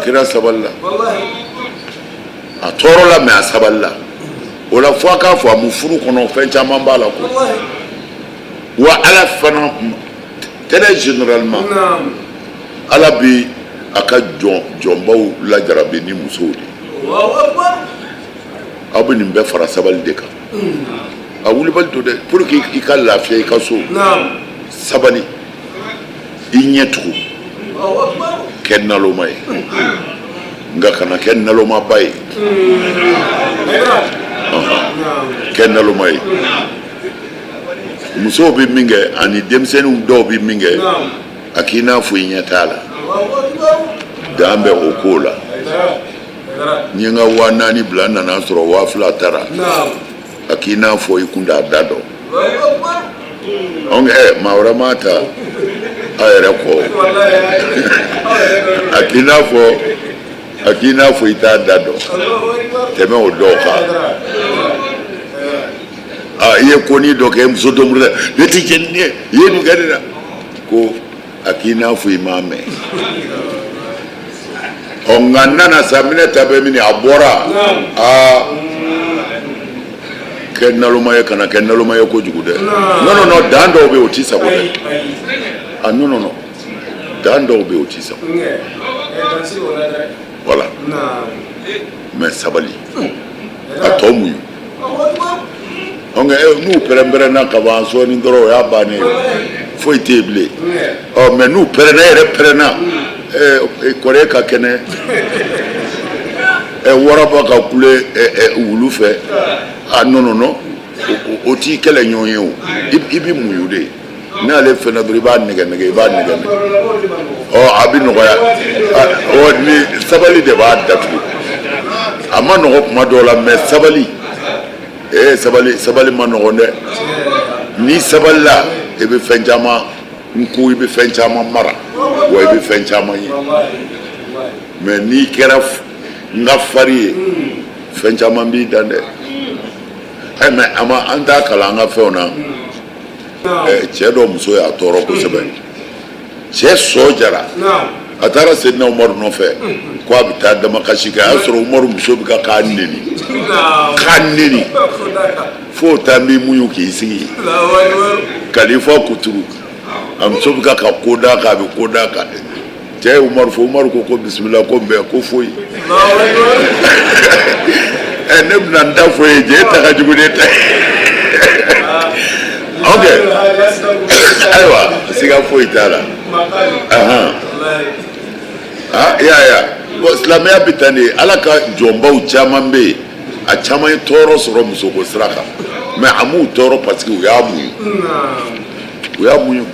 [SPEAKER 1] Kira sabalila, a tɔɔrɔla, mais a sabalila. O la, fo a k'a fɔ a mu furu kɔnɔ, fɛn caman b'a la ko wa Ala fana, très généralement, Ala bi a ka jɔn jɔnbaw lajarabi ni musow de. Aw bɛ nin bɛɛ fara sabali de kan. A wulibali don dɛ, pour que i ka lafiya i ka so, sabali, i ɲɛ tugu, kɛ naloma ye, nka kana kɛ nalomaba ye. Kɛ naloma ye. Musow bɛ min kɛ ani denmisɛnninw dɔw bɛ min kɛ, a k'i n'a fɔ i ɲɛ t'a la, dan bɛ o ko la. N ye n ka 4000 bila, n nana sɔrɔ 2000 taara. A k'i n'a fɔ i kun t'a da dɔn. Ɛ, maa wɛrɛ m'a ta a yɛrɛ kɔ. A k'i n'a fɔ i t'a da dɔn, tɛmɛ o dɔw kan. Aa, i ye konin dɔ kɛ muso dɔ bolo dɛ, ne ti jɛn ni ye, i ye nin kɛ ne la. Ko a k'i n'a fɔ i m'a mɛn. Ɔ, nka n nana sa, minɛ ta bɛ min, a bɔra. Aa, kɛ naloma ye, kana kɛ naloma ye kojugu dɛ. Non, non, non, dan dɔw bɛ yen, o t'i sago dɛ. Ah, non, non, non, dan dɔw bɛ yen, o t'i sago. Voilà, mais sabali, a tɔ muɲu. N'u pɛrɛn-pɛrɛnna ka ban sɔɔni dɔrɔn, o y'a bannen ye, foyi tɛ yen bilen. Ɔ, mais n'u pɛrɛnna, e yɛrɛ pɛrɛnna, kɔrɔ e ka kɛnɛ, waraba ka kule wulu fɛ. Ah, non, non, non, o t'i kɛlɛ ɲɔgɔn ye o. I bɛ muɲu de. N'ale fɛnɛ dɔrɔn, i b'a nɛgɛ nɛgɛ, i b'a nɛgɛ nɛgɛ. Ɔ, a bɛ nɔgɔya. Ɔ, ni sabali de b'a datugu. A ma nɔgɔ kuma dɔw la, mais sabali. Ee, sabali, sabali man nɔgɔn dɛ. N'i sabalila, i bɛ fɛn caman n ko, i bɛ fɛn caman mara, wa i bɛ fɛn caman ye. Mais n'i kɛra n ka fari ye, fɛn caman b'i dan dɛ. Ɛ, mais a ma an t'a kalan an ka fɛnw na. Cɛ dɔ muso y'a tɔɔrɔ kosɛbɛ, cɛ sɔ jara, a taara Sedina Umaru nɔfɛ ko a bɛ taa damakasi kɛ. A y'a sɔrɔ Umaru muso bɛ ka k'a neni, k'a neni, fo taa b'i muɲu k'i sigi. Kalifa kuturu, a muso bɛ ka ko d'a kan, a bɛ ko d'a kan. Cɛ ye Umaru fo, Umaru ko ko bisimila, ko n bɛ ko foyi. Ɛ, ne bɛna n ta fɔ ye, jɛ e ta ka jugu ne ta ye. Ok, ayiwa, siga foyi t'a la. Ahan, ah, i y'a ye wa? Bon, silamɛya bɛ tan de. Ala ka jɔnbaw caman bɛ yen, a caman ye tɔɔrɔ sɔrɔ musoko sira kan, mais a m'u tɔɔrɔ parce que u y'a muɲu, u y'a muɲu,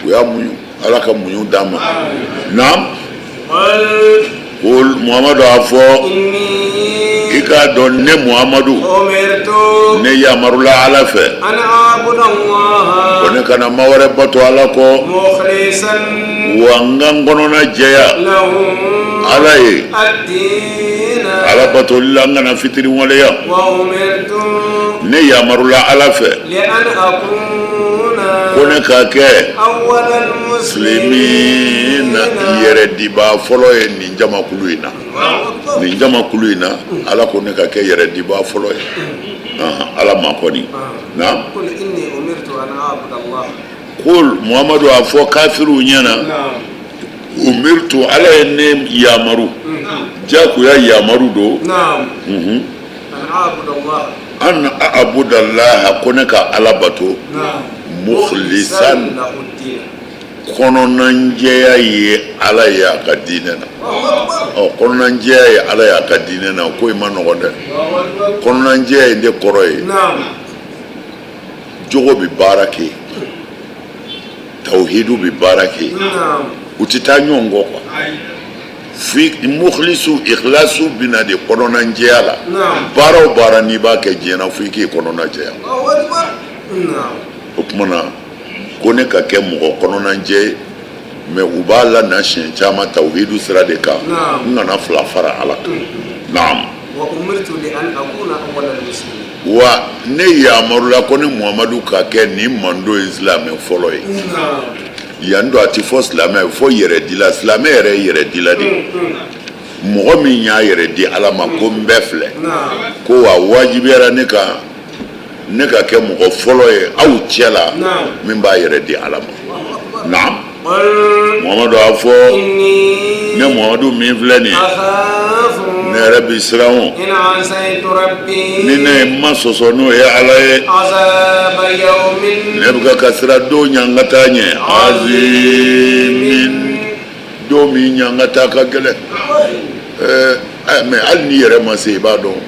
[SPEAKER 1] u y'a muɲu. Ala ka muɲu d'an ma. Naam. Kul, Muhamadu, a fɔ, i k'a dɔn, ne Muhamadu, ne yamarula Ala fɛ ko ne kana ma wɛrɛ bato Ala kɔ, wa n ka n kɔnɔna jɛya Ala ye Ala batoli la, n kana fitiriwaleya. Ne yamarula Ala fɛ ko ne ka kɛ muslimina, yɛrɛdibaa fɔlɔ ye nin jamakulu in na, nin jamakulu in na. Ala ko ne ka kɛ yɛrɛdibaa fɔlɔ ye Ala ma kɔni. Naam. Kul, Muhamadu, a fɔ kafiriw ɲɛna, umirtu, Ala ye ne yamaru, jagoya yamaru don, an abudallaha, ko ne ka Ala bato, mukhlisan, kɔnɔnanjɛya ye Ala ye a ka diinɛ na. Ɔ, kɔnɔnanjɛya ye Ala ye a ka diinɛ na, ko in ma nɔgɔn dɛ. Kɔnɔnanjɛya in de kɔrɔ ye jogo bɛ baara kɛ, tawhidu bɛ baara kɛ, u tɛ taa ɲɔgɔn kɔ quoi. Fi mukhlisu, ikhlasu bɛ na de kɔnɔnanjɛya la. Baara o baara n'i b'a kɛ diɲɛ na, fo i k'i kɔnɔna jɛya. O tuma na, ko ne ka kɛ mɔgɔ kɔnɔnajɛ ye, mais u b'a la na siɲɛ caman tawhidu sira de kan, n kana fila fara Ala kan. Naam. Wa ne yamarula ko ne Muhamadu ka kɛ nin mando ye silamɛ fɔlɔ ye. Yan don, a ti fɔ silamɛ, a bɛ fɔ yɛrɛdila. Silamɛ yɛrɛ ye yɛrɛdila de ye, mɔgɔ min y'a yɛrɛ di Ala ma ko n bɛɛ filɛ, ko wa wajibiyara ne kan, ne ka kɛ mɔgɔ fɔlɔ ye aw cɛ la min b'a yɛrɛ di Ala ma. Naam. Muhamadu, a fɔ, ne Muhamadu min filɛ nin ye, ne yɛrɛ bi siran o ni ne ye ma sɔsɔ n'o ye Ala ye, ne bɛ ka siran don ɲangata ɲɛ, azimin, don min ɲangata ka gɛlɛn. Ɛɛ, mais hali n'i yɛrɛ ma se, i b'a dɔn.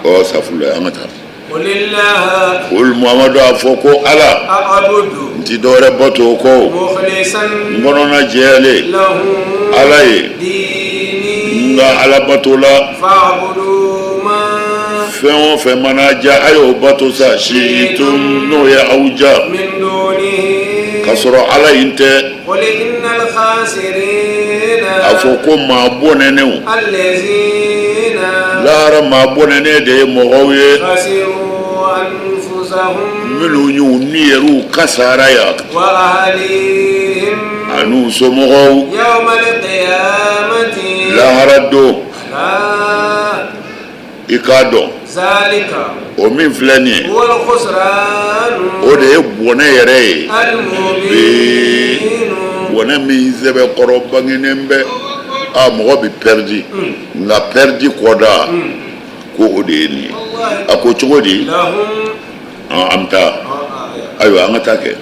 [SPEAKER 1] Ɔ, safurulayi, an ka taa. Kul, Muhamadu, a fɔ ko Ala, n ti dɔwɛrɛ bato o kɔ, n kɔnɔna jɛyalen Ala ye n ka Ala bato la. Fɛn o fɛn mana ja, a y'o bato sa, shitum, n'o ye aw ja, k'a sɔrɔ Ala in tɛ. A fɔ ko maa bɔnɛnenw, lahara maa bɔnɛnen de ye mɔgɔw ye minnu y'u ni yɛrɛw kasara yan an'u somɔgɔw lahara don. I k'a dɔn, o min filɛ nin ye, o de ye bɔnɛ yɛrɛ ye, bɔnɛ min sɛbɛkɔrɔ bangenen bɛ. A mɔgɔ bɛ pɛridi, nka pɛridi kɔda ko o de ye nin ye. A ko cogo di? An bɛ taa, ayiwa, an ka taa kɛ.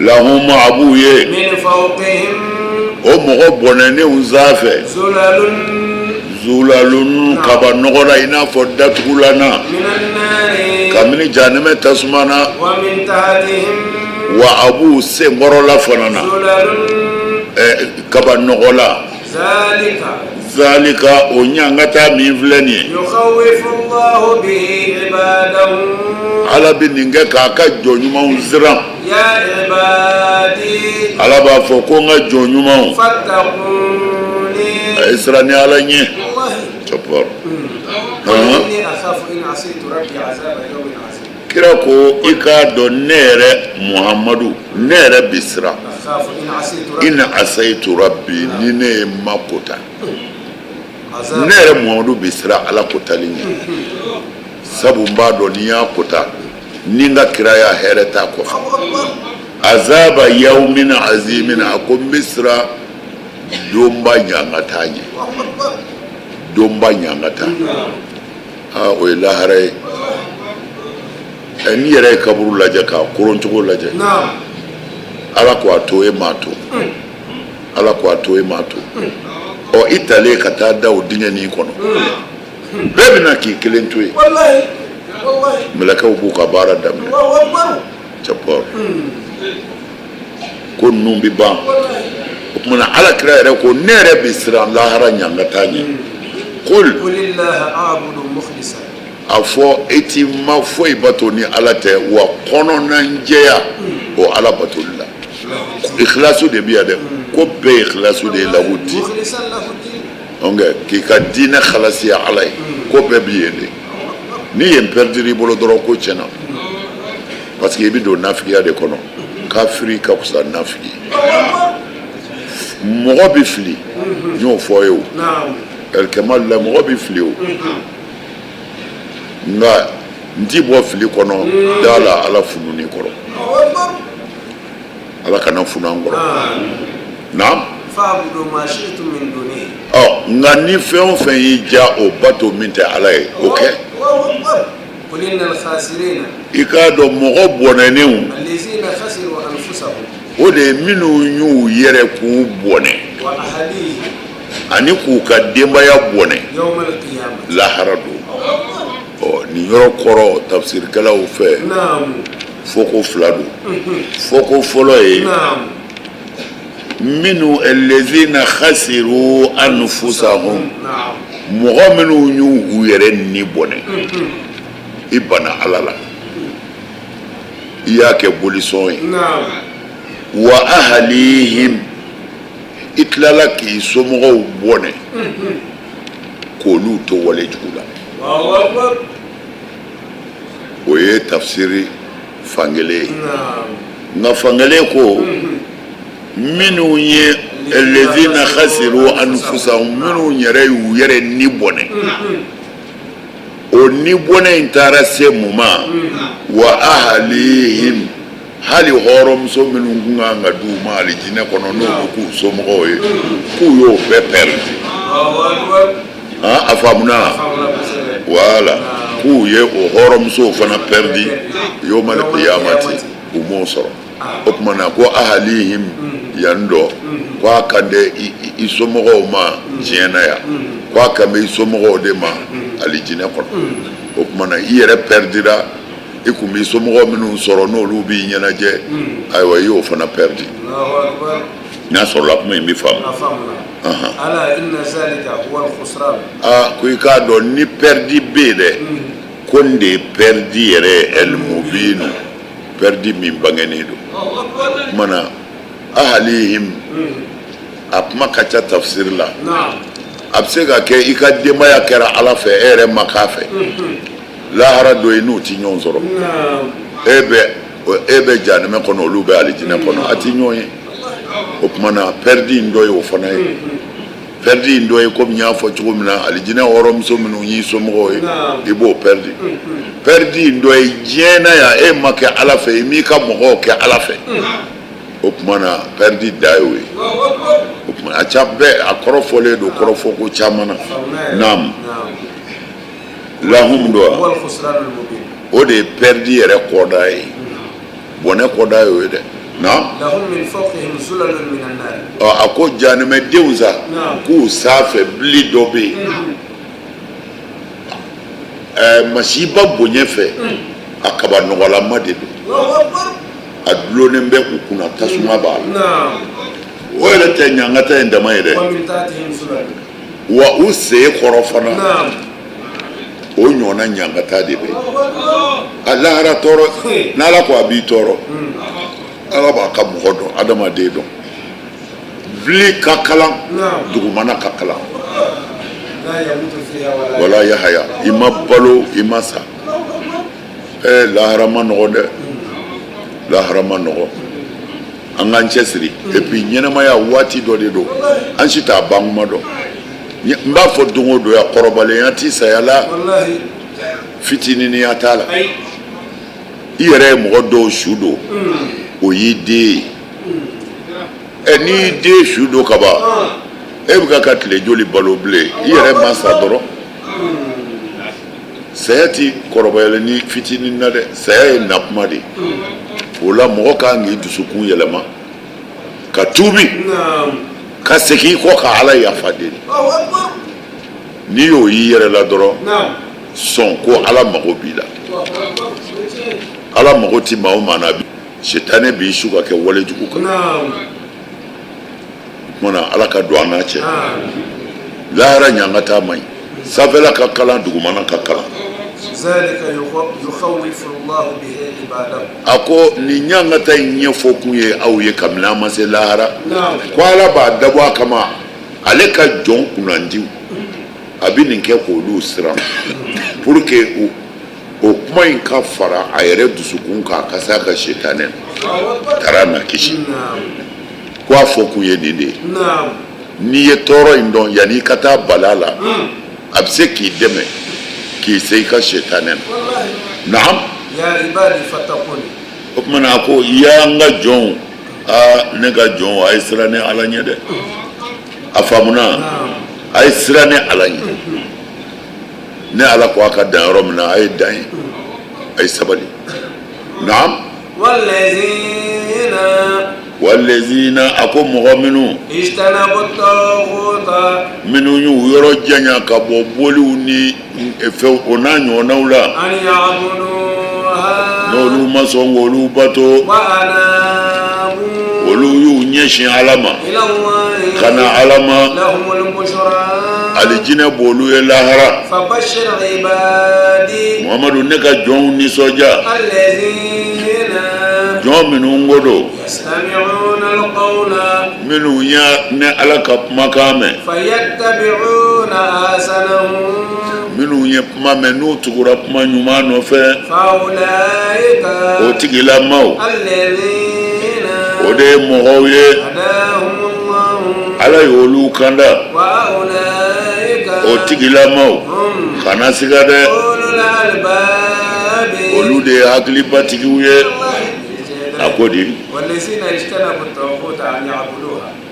[SPEAKER 1] Lahum, a b'u ye o mɔgɔ bɔnɛnenw sanfɛ, zulalun, kaba nɔgɔ la, i n'a fɔ datugulan na, kabini jahanɛmɛ tasuma na, wa a b'u senkɔrɔla fana na kaba nɔgɔ la. Zalika, o ɲangata min filɛ nin ye, Ala bɛ nin kɛ k'a ka jɔn ɲumanw siran. Ala b'a fɔ ko n ka jɔn ɲumanw, a ye siran ne Ala ɲɛ. Kira ko i k'a dɔn ne yɛrɛ Muhamadu, ne yɛrɛ bi siran, in asaitu rabbi, ni ne ye ma kota, ne yɛrɛ Muhamadu bi siran Ala kotali ɲɛ, sabu n b'a dɔn ni n y'a kota, ni n ka kiraya hɛrɛ t'a kɔfɛ. Azaba yawmin azimin, a ko n bɛ siran donba ɲangata ɲɛ, donba ɲangata. Aa, o ye lahara ye. N'i yɛrɛ ye kaburu lajɛ k'a koroncogo lajɛ, Ala ko a to, e m'a to. Ala ko a to, e m'a to. Ɔ, i talen ka taa da o dingɛnin kɔnɔ, bɛɛ bɛna k'i kelen to yen. Mɛlɛkɛw b'u ka baara daminɛ. Cɛpɔr ko ninnu bɛ ban. O tuma na Ala kira yɛrɛ ko ne yɛrɛ bɛ siran lahara ɲangata ɲɛ. Kul, a fɔ e ti ma foyi bato ni Ala tɛ, wa kɔnɔnanjɛya o Ala batoli la, ikhlasu de bɛ yan dɛ. Ko bɛɛ ye ikhlasu de ye, lahu di donc k'i ka diinɛ halasiya Ala ye, ko bɛɛ bɛ yen de. Ni yen pɛrɛdir'i bolo dɔrɔn, ko tiɲɛna, parce que i bɛ don nafigiya de kɔnɔ. Kafiri ka fisa nafigi. Mɔgɔ bɛ fili, n y'o fɔ ye o ɛlikɛma la, mɔgɔ bɛ fili o, nka n ti bɔ fili kɔnɔ da la Ala fununi kɔrɔ. Ala kana funu an kɔrɔ. Naam. Ɔ, nka ni fɛn o fɛn y'i diya o bato min tɛ Ala ye, o kɛ. I k'a dɔn mɔgɔ bɔnɛnenw, o de ye minnu y'u yɛrɛ k'u bɔnɛ ani k'u ka denbaya bɔnɛ lahara don. Ɔ, nin yɔrɔ kɔrɔ tafsirikɛlaw fɛ, fɔko fila don. Fɔko fɔlɔ ye minnu lezina khasiru anfusahum, mɔgɔ minnu y'u yɛrɛ ni bɔnɛ. I banna Ala la, i y'a kɛ bolisɔn ye. Wa ahalihim, i tilala k'i somɔgɔw bɔnɛ k'olu to wale jugu la. O ye tafsiri fankelen ye. Nka fankelen ko minnu ye lezina khasiru anfusahum, minnu yɛrɛ y'u yɛrɛ ni bɔnɛ, o ni bɔnɛ in taara se mun ma? Wa ahalihim, hali hɔrɔnmuso minnu tun kan ka d'u ma alijinɛ kɔnɔ, n'o bɛ k'u somɔgɔw ye, k'u y'o bɛɛ pɛridi. A faamuna? Wala k'u ye o hɔrɔnmusow fana pɛridi yomali kiyamati, u m'o sɔrɔ. O tuma na ko ahalihim yan dɔ, ko a kan tɛ i somɔgɔw ma diɲɛ na yan, ko a kan bɛ i somɔgɔw de ma alijinɛ kɔnɔ. O tuma na i yɛrɛ pɛridira, i kun b'i somɔgɔw minnu sɔrɔ n'olu b'i ɲɛnajɛ, ayiwa, i y'o fana pɛridi. N'a sɔrɔla kuma in bɛ faamu. Aa, ko i k'a dɔn ni pɛridi bɛ yen dɛ, ko nin de ye pɛridi yɛrɛ ye, ɛlimubinu, pɛridi min bangenen don. O tuma na ahalihim, a kuma ka ca tafsiri la. A bɛ se ka kɛ i ka denbaya kɛra Ala fɛ, e yɛrɛ ma k'a fɛ. Lahara don, i n'u ti ɲɔgɔn sɔrɔ. E bɛ jahanamɛ kɔnɔ, olu bɛ alijinɛ kɔnɔ, a ti ɲɔgɔn ye. O tuma na pɛridi in dɔ ye o fana ye. Pɛridi in dɔ ye, komi n y'a fɔ cogo min na, alijinɛ hɔrɔnmuso minnu y'i somɔgɔw ye, i b'o pɛridi. Pɛridi in dɔ ye diɲɛ na yan, e ma kɛ Ala fɛ, i m'i ka mɔgɔw kɛ Ala fɛ. O tuma na pɛridi da y'o ye. O tuma a ca bɛɛ, a kɔrɔ fɔlen don kɔrɔfɔko caman na. Naam, lahum don, o de ye pɛridi yɛrɛ kɔda ye, bɔnɛ kɔda ye o ye dɛ. Naam. Ɔ, a ko jahanamɛdenw sa, k'u sanfɛ bili dɔ bɛ yen, masiba bonya fɛ, a kaba nɔgɔlama de don, a dulonnen bɛ u kunna, tasuma b'a la. O yɛrɛ tɛ ɲangata in dama ye dɛ, wa u sen kɔrɔ fana o ɲɔgɔnna ɲangata de bɛ a lahara tɔɔrɔ. N'Ala ko a b'i tɔɔrɔ, Ala b'a ka mɔgɔ dɔn, adamaden dɔn. Bili ka kalan, dugumana ka kalan, wala yahaya, i ma balo, i ma sa. Ɛɛ, lahara man nɔgɔ dɛ, lahara man nɔgɔ. An k'an cɛsiri. Et puis ɲɛnamaya waati dɔ de don, an si t'a ban kuma dɔn. N b'a fɔ don o don ya, kɔrɔbalenya ti saya la, fitininniya t'a la. I yɛrɛ ye mɔgɔ dɔw su don, o y'i den ye. Ɛ, n'i y'i den su don ka ban, e bɛ ka tile joli balo bilen? I yɛrɛ ma sa dɔrɔn. Saya ti kɔrɔbayalen ni fitinin na dɛ, saya ye nakuma de ye. O la mɔgɔ kan k'i dusukun yɛlɛma ka tuubi, ka segin i kɔ ka Ala yafa deli. N'i y'o y'i yɛrɛ la dɔrɔn, sɔn ko Ala mago b'i la. Ala mago ti maa o maa na, sitanɛ b'i su ka kɛ walejugu kan. O tuma na, Ala ka don an n'a cɛ. Lahara ɲangata man ɲi, sanfɛla ka kalan, dugumana ka kalan. A ko nin ɲangata in ɲɛfɔ kun ye aw ye kabini an ma se lahara, ko Ala b'a dabɔ a kama, ale ka jɔn kunnandiw, a bɛ nin kɛ k'olu siran pour que o kuma in ka fara a yɛrɛ dusukun kan, a ka se a ka sitanɛ taara na kisi. Ko a fɔ kun ye nin de ye. N'i ye tɔɔrɔ in dɔn, yanni i ka taa bala la, a bɛ se k'i dɛmɛ k'i se i ka sitanɛ na. Naam. O tuma na, a ko ya n ka jɔnw, aa, ne ka jɔnw, a ye siran ne Ala ɲɛ dɛ. A faamuna? A ye siran ne Ala ɲɛ. Ne Ala ko a ka dan yɔrɔ min na, a ye dan ye, a ye sabali. Naam. Walezina, a ko mɔgɔ minnu minnu y'u yɔrɔ janya ka bɔ boliw ni fɛnw, o n'a ɲɔgɔnnaw la, n'olu ma sɔn k'olu bato, olu y'u ɲɛsin Ala ma ka na Ala ma, alijinɛ b'olu ye lahara. Muhamadu, ne ka jɔnw nisɔndiya, jɔn minnu ko don, minnu ya ne Ala ka kumakan mɛn, minnu ye kuma mɛn, n'u tugura kuma ɲuman nɔfɛ, o tigilamaw, o de ye mɔgɔw ye Ala ye olu kanda. O tigilamaw, kana siga dɛ, olu de ye hakilibatigiw ye. A ko di,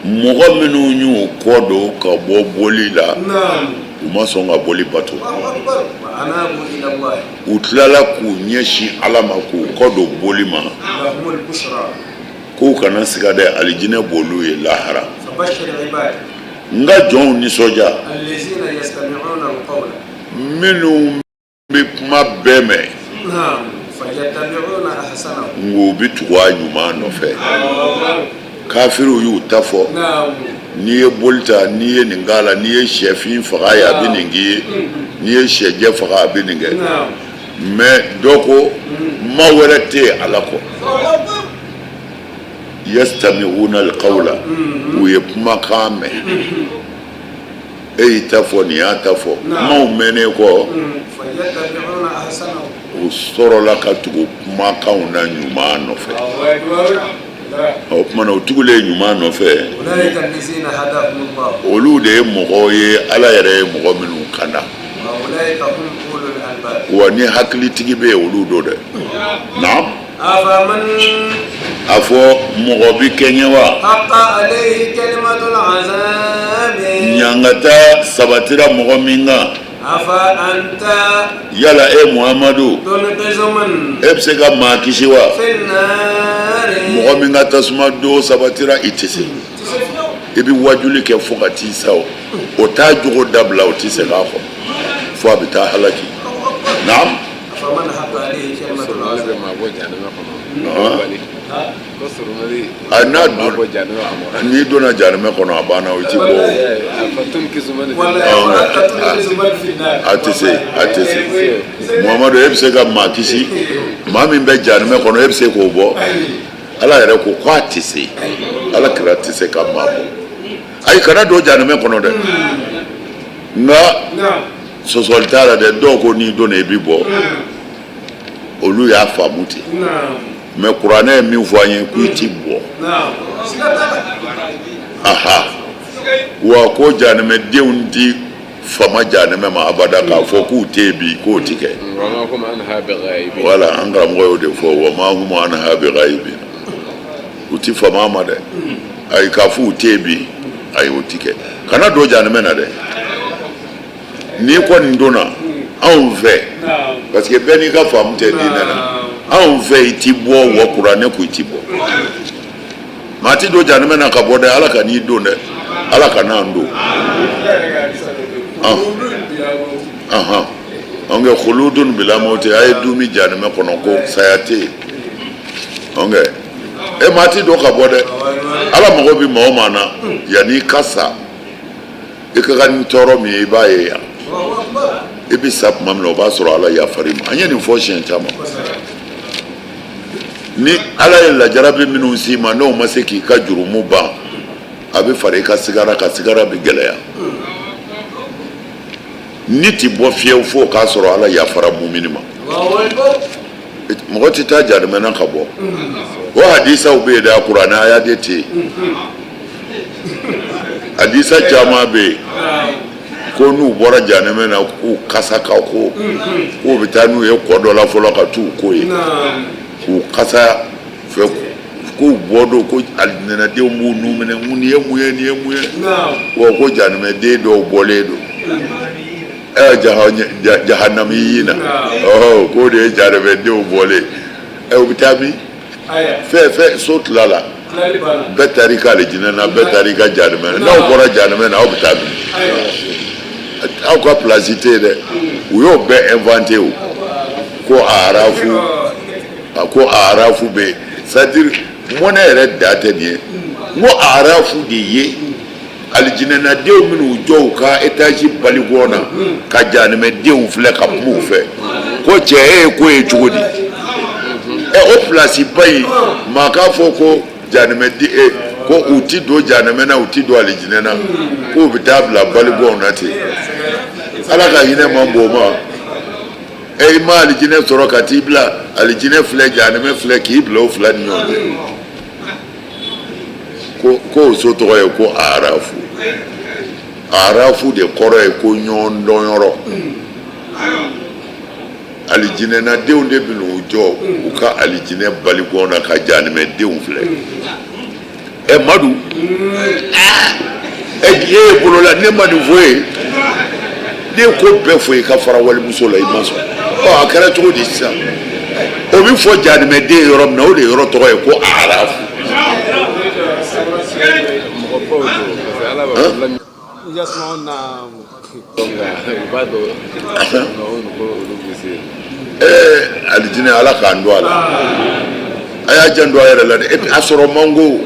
[SPEAKER 1] mɔgɔ minnu y'u kɔ don ka bɔ boli la, u ma sɔn ka boli bato, u tilala k'u ɲɛsin Ala ma, k'u kɔ don boli ma, k'u kana siga dɛ, alijinɛ b'olu ye lahara. N ka jɔnw nisɔndiya, minnu bɛ kuma bɛɛ mɛn, nka u bɛ tugu a ɲuman nɔfɛ. Kafiriw y'u ta fɔ: n'i ye boli ta, n'i ye nin k'a la, n'i ye sɛfin faga ye, a bɛ nin k'i ye, n'i ye sɛjɛ faga, a bɛ nin kɛ. Mais dɔ ko ma wɛrɛ tɛ yen Ala kɔ. Yastami'una alqawla, u ye kumakan mɛn. E y'i ta fɔ, nin y'a ta fɔ, kumaw mɛnnen kɔ, u sɔrɔla ka tugu kumakanw na ɲuman nɔfɛ. O tuma na, u tugulen ɲuman nɔfɛ, olu de ye mɔgɔw ye Ala yɛrɛ ye mɔgɔ minnu kanda. Wa ni hakilitigi bɛ yen, olu don dɛ. Naam. A fɔ mɔgɔ bi kɛɲɛ wa ɲangata sabatira mɔgɔ min kan? Yala e Muhamadu, e bɛ se ka maa kisi wa, mɔgɔ min ka tasuma don sabatira? I tɛ se. I bɛ wajuli kɛ fo ka t'i sa, o t'a jogo dabila, o tɛ segin a kɔ fo a bɛ taa halaki. Naam. A n'a don, n'i donna jahanamɛ kɔnɔ, a banna, o ti bɔ. A tɛ se, a tɛ se. Muhamadu, e bɛ se ka maa kisi? Maa min bɛ jahanamɛ kɔnɔ, e bɛ se k'o bɔ? Ala yɛrɛ ko k'a tɛ se, Ala kira tɛ se ka maa bɔ. Ayi, kana don jahanamɛ kɔnɔ dɛ. Nka sɔsɔli t'a la dɛ. Dɔw ko n'i donna i bɛ bɔ, olu y'a faamu ten. Mais kuranɛ ye min fɔ an ye, ko i ti bɔ. Aha, wa ko jahanamɛdenw ti fama jahanamɛ ma abada, k'a fɔ k'u tɛ yen bi, k'o ti kɛ. Wala an karamɔgɔ y'o de fɔ, wa ma hum anha bighayibin, u ti fama a ma dɛ. Ayi, k'a fɔ u tɛ yen bi, ayi, o ti kɛ. Kana don jahanamɛ na dɛ. N'i kɔni donna anw fɛ, parce que bɛɛ n'i ka faamu tɛ diinɛ na, anw fɛ i ti bɔ, wa kuranɛ ko i ti bɔ. Maa ti don jahanamɛ na ka bɔ dɛ. Ala kan'i don dɛ, Ala kan'an don. Ɔn kɛ khuludun bila mawti, a ye duumi jahanamɛ kɔnɔ, ko saya tɛ yen. Ɔn kɛ e maa ti don ka bɔ dɛ. Ala mago bɛ maa o maa na, yanni i ka sa, i ka kan ni tɔɔrɔ min ye, i b'a ye yan. I bɛ sa tuma min na, o b'a sɔrɔ Ala yafar'i ma. An ye nin fɔ siɲɛ caman. Ni Ala ye lajarabi minnu s'i ma, n'o ma se k'i ka jurumu ban, a bɛ fara i ka sigara kan, sigara bɛ gɛlɛya. Ni ti bɔ fiyewu fo k'a sɔrɔ Ala yafara mumini ma. Mɔgɔ tɛ taa jahanamɛ na ka bɔ. O hadisaw bɛ yen dɛ, a kuranɛ aya de tɛ yen. Hadisa caman bɛ yen ko n'u bɔra jahanamɛ na, k'u kasa ka ko, k'u bɛ taa n'u ye kɔ dɔ la fɔlɔ ka t'u ko yen, k'u kasa fɛ, k'u bɔ don, ko alijinɛdenw b'u nun minɛ, nin ye mun ye, nin ye mun ye? Wa ko jahanamɛden dɔw bɔlen don jahanamiyina, k'o de ye jahanamɛdenw bɔlen. U bɛ taa min fɛn fɛn so tila la, bɛɛ taar'i ka alijinɛ na, bɛɛ taar'i ka jahanamɛ na. N'aw bɔra jahanamɛ na, aw bɛ taa min? Aw ka pilasi tɛ yen dɛ. U y'o bɛɛ inventé. O ko arafu, a ko arafu bɛ yen, c'est à dire mɔnɛ yɛrɛ da tɛ nin ye. N ko arafu de ye alijinɛnadenw minnu jɔ u ka étage balikɔn na ka jahanamɛdenw filɛ ka kuma u fɛ, ko cɛ, e ye ko ye cogo di? Ɛ, o pilasi ba in, maa k'a fɔ ko jahanamɛden e ko u ti don jahanamɛ na, u ti don alijinɛ na, k'u bɛ taa bila balikɔnw na ten. Ala ka hinɛ man bon o ma. E i ma alijinɛ sɔrɔ ka t'i bila alijinɛ filɛ, jahanamɛ filɛ, k'i bila o fila ni ɲɔgɔn cɛ. Ko k'o so tɔgɔ ye ko arafu. Arafu de kɔrɔ ye ko ɲɔgɔn dɔnyɔrɔ. Alijinɛnadenw de bɛn'u jɔ u ka alijinɛ balikɔn na ka jahanamɛdenw filɛ. Ɛ Madu, ɛ e ye bolola, ne ma nin fɔ ye, ne ye ko bɛɛ fɔ i ka fara walimuso la, i ma sɔn. Ɔ, a kɛra cogo di sisan? O bɛ fɔ jahanamɛden yɔrɔ min na, o de yɔrɔ tɔgɔ ye ko arafu. Alijinɛ, Ala k'an don a la. A y'a janto a yɛrɛ la dɛ. Et puis a sɔrɔ man go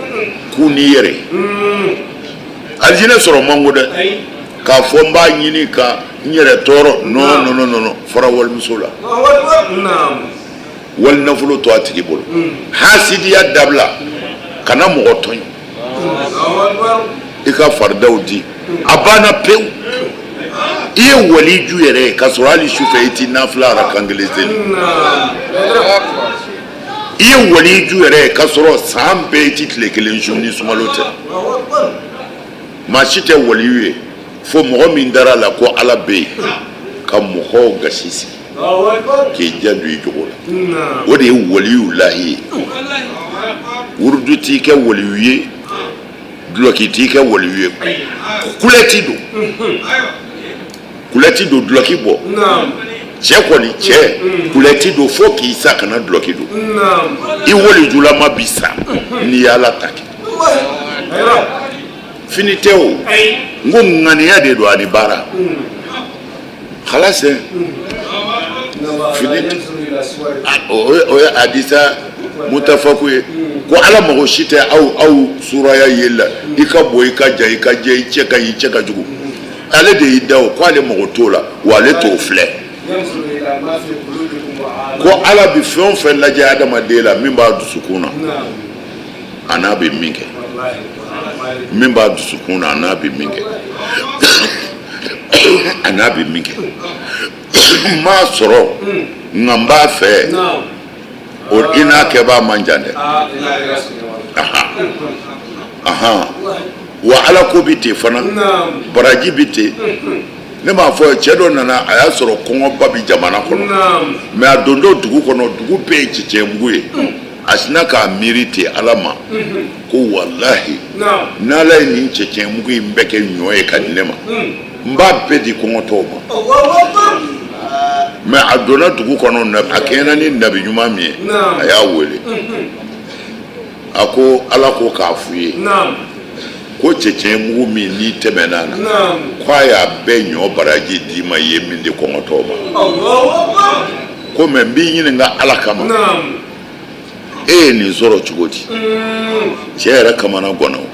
[SPEAKER 1] k'u n'i yɛrɛ. Alijinɛ sɔrɔ man go dɛ, k'a fɔ n b'a ɲini ka n yɛrɛ tɔɔrɔ. Non, non, non, non, fara walimuso la, wali nafolo to a tigi bolo, hasidiya dabila, kana mɔgɔ tɔɲɔ, i ka faridaw di, a banna pewu. I ye waliju yɛrɛ ye k'a sɔrɔ hali sufɛ i ti nafila arakan kelen seli. I ye waliju yɛrɛ ye k'a sɔrɔ san bɛɛ i ti tile kelen sun ni sunkalo tɛ. Maa si tɛ waliyu ye fo mɔgɔ min dara a la ko Ala bɛ yen ka mɔgɔw gasi sigi, k'i janto i jogo la, o de ye waliyu lahi ye. Wurudu t'i kɛ waliyu ye, dulɔki t'i kɛ waliyu ye, kulɛti don, kulɛti don, dulɔki bɔ. Cɛ kɔni, cɛ kulɛti don fo k'i sa, kana dulɔki don. I walijulama bi sa n'i y'Ala ta kɛ. Fini tɛ o, n ko ŋaniya de don ani baara. Halase fini, o ye hadisa. mutafaku ye ko Ala mago si tɛ aw aw suraya yeli la i ka bon i ka jan i ka jɛ i cɛ ka ɲi i cɛ ka jugu ale de y'i da o ko ale mago t'o la wa ale t'o filɛ ko Ala bɛ fɛn o fɛn lajɛ adamaden la min b'a dusukun na a n'a bɛ min kɛ min b'a dusukun na a n'a bɛ min kɛ a n'a bɛ min kɛ n m'a sɔrɔ nka n b'a fɛ o i n'a kɛbaa man jan dɛ ahan wa ala ko bi ten fana baraji bi ten ne m'a fɔ cɛ dɔ nana a y'a sɔrɔ kɔngɔba bi jamana kɔnɔ mais a dontɔ dugu kɔnɔ dugu bɛɛ ye cɛncɛnmugu ye a sinna k'a miiri ten ala ma ko walahi n'ala ye nin cɛncɛnmugu in bɛɛ kɛ ɲɔ ye ka di ne ma n b'a bɛɛ di kɔngɔtɔw ma mais a donna dugu kɔnɔ a kɛɲɛna ni nabi ɲuman min ye a y'a wele a ko ala ko k'a f'u ye ko cɛncɛnmugu min n'i tɛmɛna na ko a y'a bɛɛ ɲɔ baraji d'i ma i ye min di kɔngɔtɔw ma ko mais n b'i ɲininka ala kama e ye nin sɔrɔ cogo di cɛ yɛrɛ kamana ganna o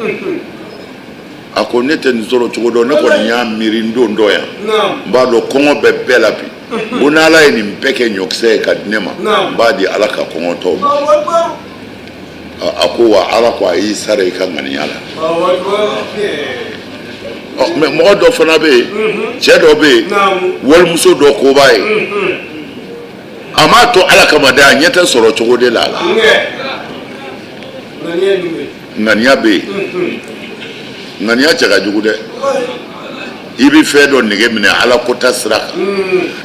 [SPEAKER 1] a ko ne tɛ nin sɔrɔ cogo dɔn ne kɔni y'a miiri n dontɔ yan n b'a dɔn kɔngɔ bɛ bɛɛ la bi ko n'ala ye nin bɛɛ kɛ ɲɔkisɛ ye ka di ne ma n b'a di ala ka kɔngɔtɔw ma a ko wa ala ko a y'i sara i ka ŋaniya la mais mɔgɔ dɔ fana bɛ yen cɛ dɔ bɛ yen walimuso dɔ ko b'a ye a m'a to ala kama dɛ a ɲɛ tɛ sɔrɔ cogo de la a la ŋaniya bɛ yen ŋaniya cɛ ka jugu dɛ i bɛ fɛn dɔ nege minɛ ala kota sira kan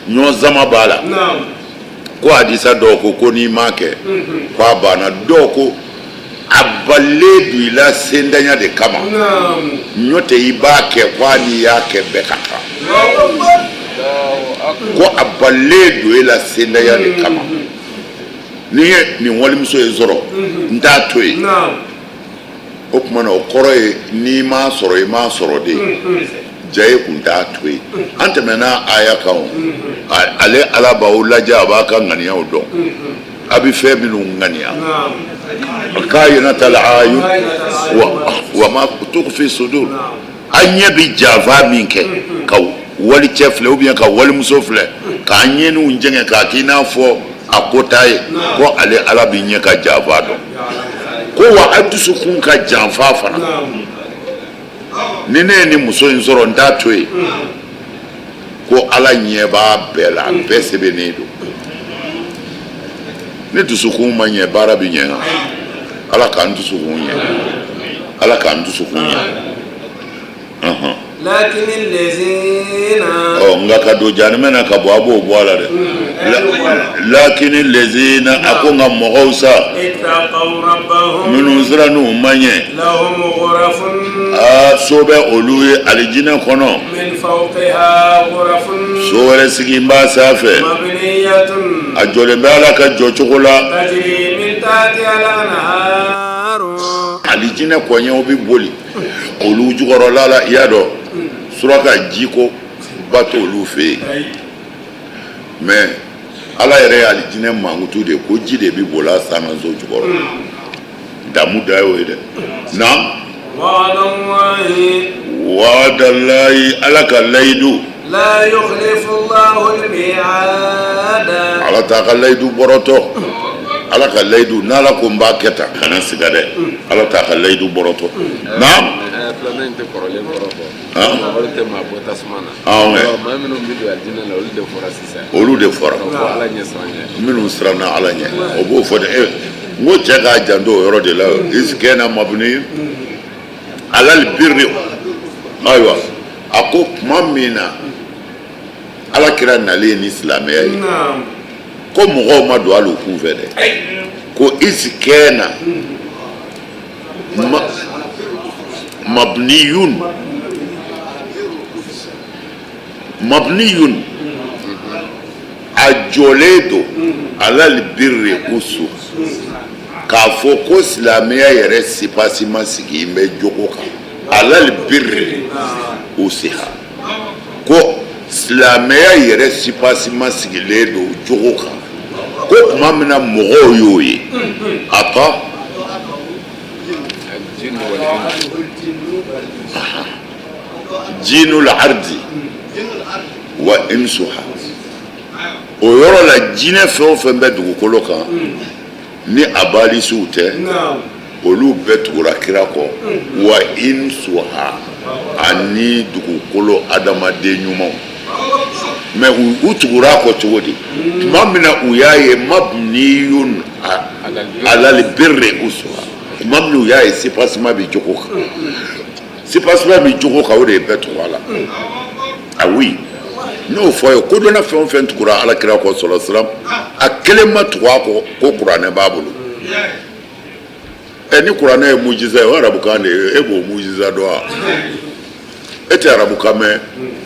[SPEAKER 1] ɲɔgɔn sama b'a la ko hadisa dɔw ko ko n'i m'a kɛ ko a banna dɔw ko a balilen don i la sendanya de kama n'o tɛ i b'a kɛ ko hali n'i y'a kɛ bɛɛ ka kan ko a balilen don e la sendanya de kama n'i ye nin walimuso in sɔrɔ n t'a to yen o tuma na o kɔrɔ ye n'i m'a sɔrɔ i m'a sɔrɔ de ja e kun t'a to yen an tɛmɛna aya kan o ale ala b'aw lajɛ a b'a ka ŋaniyaw dɔn a bɛ fɛn minnu ŋaniya kayinatal ayun wa ma tukhfi sudur an ɲɛ bɛ janfa min kɛ ka walicɛ filɛ ou bien ka walimuso filɛ k'an ɲɛniw jɛngɛ k'a k'i n'a fɔ a ko t'a ye ko ale ala b'i ɲɛ ka janfa dɔn ko wa a dusukun ka janfa fana ni ne ye nin muso in sɔrɔ n t'a to yen ko ala ɲɛ b'a bɛɛ la a bɛɛ sɛbɛnnen don ni dusukun ma ɲɛ baara bɛ ɲɛ ala k'an dusukun ɲɛ ala k'an dusukun ɲɛ nka ka don jahanama na ka bɔ a b'o bɔ a la dɛ lakini lezina a ko nka mɔgɔw sa minnu sirann'u ma ɲɛ aa so bɛ olu ye alijinɛ kɔnɔ so wɛrɛ sigi b'a sanfɛ a jɔlen bɛ ala ka jɔcogo la alijinɛ kɔɲɛw bɛ boli olu jukɔrɔla la i y'a dɔn suraka jiko ba t'olu fɛ yen mais ala yɛrɛ ye alijinɛ mankutu de ko ji de bɛ boli a sankanso jukɔrɔ damu da y'o ye dɛ na waadalayi ala ka layidu ala t'a ka layidu bɔrɔtɔ ala ka layidu n'ala ko n b'a kɛ tan kana siga dɛ ala t'a ka layidu bɔrɔtɔ naam
[SPEAKER 3] aya filanan in tɛ kɔrɔlen kɔrɔ fɔ olu tɛ maa bɔ tasuma na maa minnu bɛ don alijinɛ la olu de fɔra sisan
[SPEAKER 1] olu de fɔra
[SPEAKER 3] ala ɲɛ siran ɲɛ
[SPEAKER 1] minnu siranna ala ɲɛ o b'o fɔ dɛ n ko cɛ k'a janto o yɔrɔ de la iz kana mabni alal birri ayiwa a ko tuma min na ala kira nalen ni silamɛya ye ko mɔgɔw ma don hali u kun fɛ dɛ ko iz kana mabniyun mabniyun a jɔlen don alal birri usu k'a fɔ ko silamɛya yɛrɛ sipasima sigi bɛ jogo kan alal birri usiha ko silamɛya yɛrɛ sipasima sigilen don jogo kan. Ko tuma min na mɔgɔw y'o ye, a tɔ jinul ardi wa insuha, o yɔrɔ la jinɛ fɛn o fɛn bɛ dugukolo kan ni abalisiw tɛ, olu bɛɛ tugura kira kɔ, wa insuha, ani dugukolo adamaden ɲumanw. Mais u tugura a kɔ cogo di? Tuma min na u y'a ye mabniyun alal birri uswa, tuma min u y'a ye soubassement bɛ jogo kan, soubassement bɛ jogo kan, o de ye bɛɛ tugu a la. Ah oui, n'o fɔ ye, kodɔnna fɛn o fɛn tugura ala kira kɔ sɔlɔ salam, a kelen ma tugu a kɔ ko kuranɛ b'a bolo. Ɛ, ni kuranɛ ye mujiza ye, o arabukan de ye, e b'o mujiza dɔn wa? E tɛ arabukan mɛn,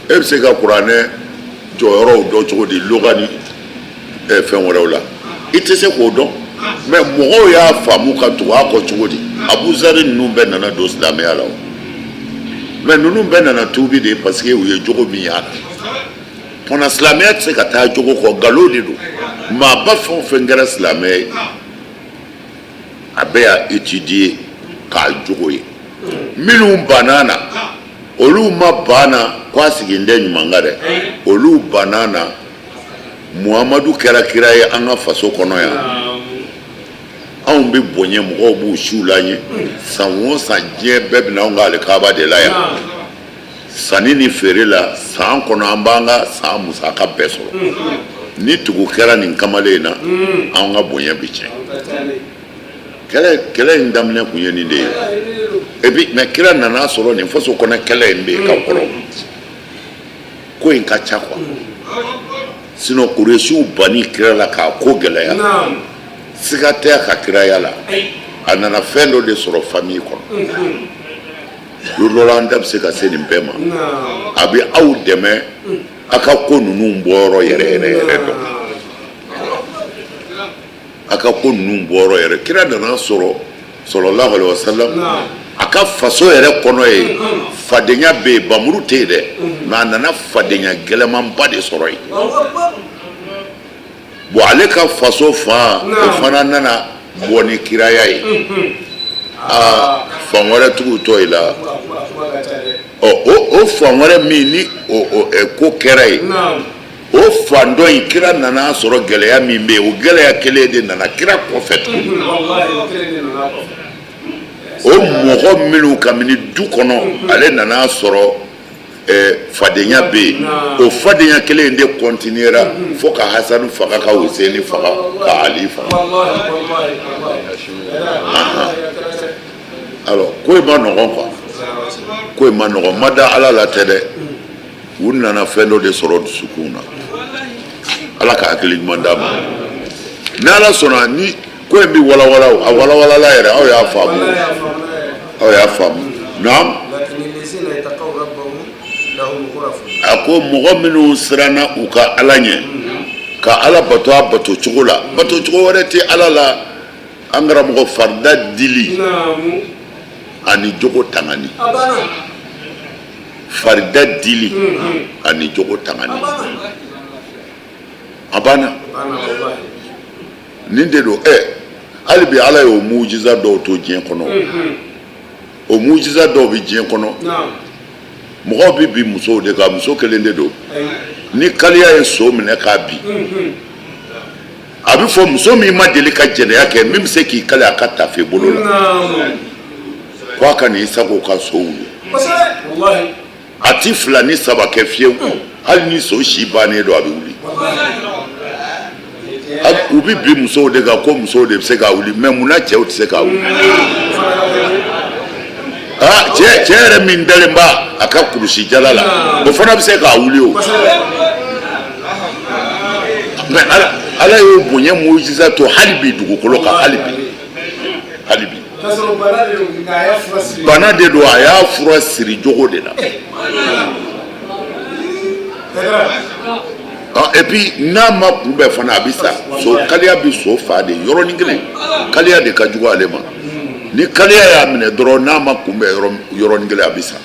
[SPEAKER 1] e bɛ se ka kuranɛ jɔyɔrɔw dɔn cogo di loga ni fɛn wɛrɛw la? I tɛ se k'o dɔn. Mais mɔgɔw y'a faamu ka tugu a kɔ cogo di? Abuzari ninnu bɛɛ nana don silamɛya la o. Mais ninnu bɛɛ nana tuubi de parce que u ye jogo min y'a la. Kɔnɔ silamɛya tɛ se ka taa jogo kɔ, nkalon de don. Maaba fɛn o fɛn kɛra silamɛ ye, a bɛɛ y'a étudier k'a jogo ye. Minnu banna na, olu ma ban na ko a sigilen tɛ ɲuman kan dɛ, olu banna na Muhamadu kɛra kira ye an ka faso kɔnɔ yan, anw bɛ bonya, mɔgɔw b'u siw la ɲɛ, san o san diɲɛ bɛɛ bɛ na anw ka alikaba de la yan sanni ni feere la. San kɔnɔ an b'an ka san musaka bɛɛ sɔrɔ. Ni tugu kɛra nin kamalen in na, anw ka bonya bɛ tiɲɛ. Kɛlɛ in daminɛ kun ye nin de ye. Et puis mais kira nana sɔrɔ nin faso kɔnɔ kɛlɛ in bɛ yen ka kɔrɔ, ko in ka ca quoi. Sinon Kuresiw banni kira la k'a ko gɛlɛya, siga tɛ a ka kiraya la. A nana fɛn dɔ de sɔrɔ famille kɔnɔ. Don dɔ la an da bɛ se ka se nin bɛɛ ma. A bɛ aw dɛmɛ aw ka ko ninnu bɔyɔrɔ yɛrɛ yɛrɛ yɛrɛ dɔn, a ka ko ninnu bɔyɔrɔ yɛrɛ. Kira nana sɔrɔ sallallahu alaihi wasallam a ka faso yɛrɛ kɔnɔ yen, fadenya bɛ yen, bamuru tɛ yen dɛ, mais a nana fadenya gɛlɛmanba de sɔrɔ yen. Bon, ale ka faso fan o fana nana bɔ ni kiraya ye. Aa, fan wɛrɛ tigiw tɔ i la. Ɔ, o fan wɛrɛ min ni o ko kɛra yen, o fan dɔ in, kira nana sɔrɔ gɛlɛya min bɛ yen, o gɛlɛya kelen de nana kira kɔfɛ tuguni. O mɔgɔ minnu kabini du kɔnɔ ale nana sɔrɔ fadenya bɛ yen, o fadenya kelen in de continuera fo ka Hasani faga, ka Huseni faga, ka Ali faga. Alors ko in ma nɔgɔn quoi, ko in ma nɔgɔn. Ma da Ala la tɛ dɛ, u nana fɛn dɔ de sɔrɔ dusukun na. Ala ka hakili ɲuman d'a ma. Ni Ala sɔnna, ni ko in bɛ walawala, a walawalala yɛrɛ, aw y'a faamu, aw y'a faamu. Naam. A ko mɔgɔ minnu siranna u ka Ala ɲɛ, ka Ala bato a bato cogo la, bato cogo wɛrɛ tɛ Ala la, an karamɔgɔ, farida dili ani jogo tangani, farida dili ani jogo tangani, a banna. Nin de don. Ɛ, hali bi Ala y'o mujiza dɔw to diɲɛ kɔnɔ, o mujiza dɔw bɛ diɲɛ kɔnɔ. Mɔgɔw bɛ bin musow de kan, muso kelen de don. Ni kaliya ye so minɛ k'a bin, a bɛ fɔ muso min ma deli ka jɛnɛya kɛ, min bɛ se k'i kali a ka tafe bolo la ko a ka n'i sago ka so wuli, a ti fila ni saba kɛ fiyewu. Hali ni so si bannen don, a bɛ wuli. U bɛ bin musow de kan ko musow de bɛ se k'a wuli. Mais munna cɛw tɛ se k'a wuli? Aa, cɛ yɛrɛ min dalen b'a a ka kurusi jala la, o fana bɛ se k'a wuli o. Mais Ala y'o bonya mujiza to hali bi dugukolo kan, hali bi, hali bi. Bana de don, a y'a fura siri jogo de la. Et puis n'a ma kunbɛn fana, a bɛ sa. So kaliya bɛ so fa de yɔrɔnin kelen. Kaliya de ka jugu ale ma. Ni kaliya y'a minɛ dɔrɔn, n'a ma kunbɛn yɔrɔnin kelen, a bɛ sa.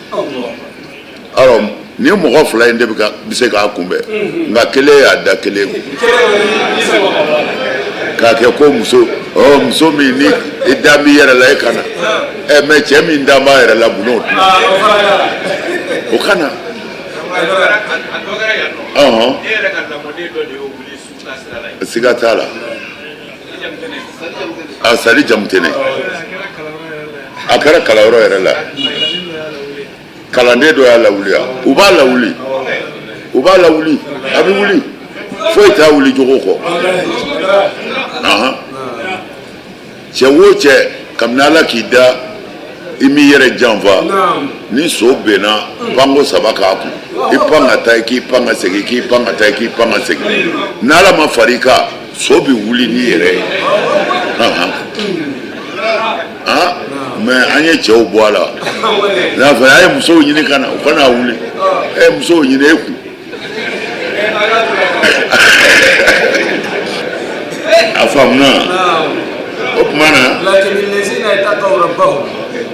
[SPEAKER 1] Alors ni mɔgɔ fila in de bɛ se k'a kunbɛn, nka kelen y'a da kelen kun. K'a kɛ ko muso, ɔ muso min ni i da b'i yɛrɛ la, e ka na. Ɛ mais cɛ min da b'a yɛrɛ la, mun o tɛna o ka na? Ɔhɔn, siga t'a la. A sali jamutɛnɛ, a kɛra kalanyɔrɔ yɛrɛ la, kalanden dɔ y'a lawuli. U b'a lawuli, u b'a lawuli, a bɛ wuli, foyi t'a wuli cogo kɔ. Cɛ o cɛ, kabini Ala k'i da, i m'i yɛrɛ janfa. Ni so benna, panko saba k'a kun, i pan ka taa, i k'i pan ka segin, i k'i pan ka taa, i k'i pan ka segin. N'Ala ma far'i kan, so bɛ wuli n'i yɛrɛ ye. Mais an ye cɛw bɔ a la n'a fɔ a ye musow ɲini ka na, u ka n'a wuli. Ɛ, musow ɲini e kun. A faamuna. O tuma na,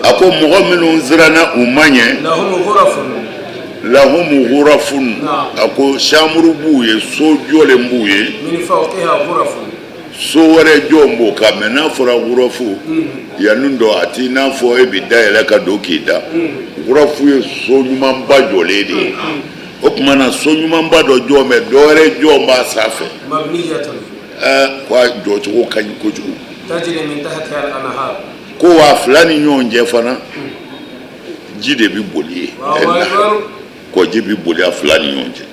[SPEAKER 1] a ko mɔgɔ minnu siranna u ma ɲɛ, lahum ghurafun, a ko chambre b'u ye, so jɔlen b'u ye, so wɛrɛ jɔlen b'o kan. Mais n'a fɔra ghurafu yanni dɔ, a t'i n'a fɔ e bɛ dayɛlɛ ka don k'i da. Ghurafu ye so ɲumanba jɔlen de ye. O tuma na, so ɲumanba dɔ jɔ bɛ, dɔ wɛrɛ jɔ b'a sanfɛ. Ɛɛ, ko a jɔcogo ka ɲi kojugu. Ko wa fila ni ɲɔgɔn cɛ fana, ji de bɛ boli yen, kɔji bɛ boli a fila ni ɲɔgɔn cɛ.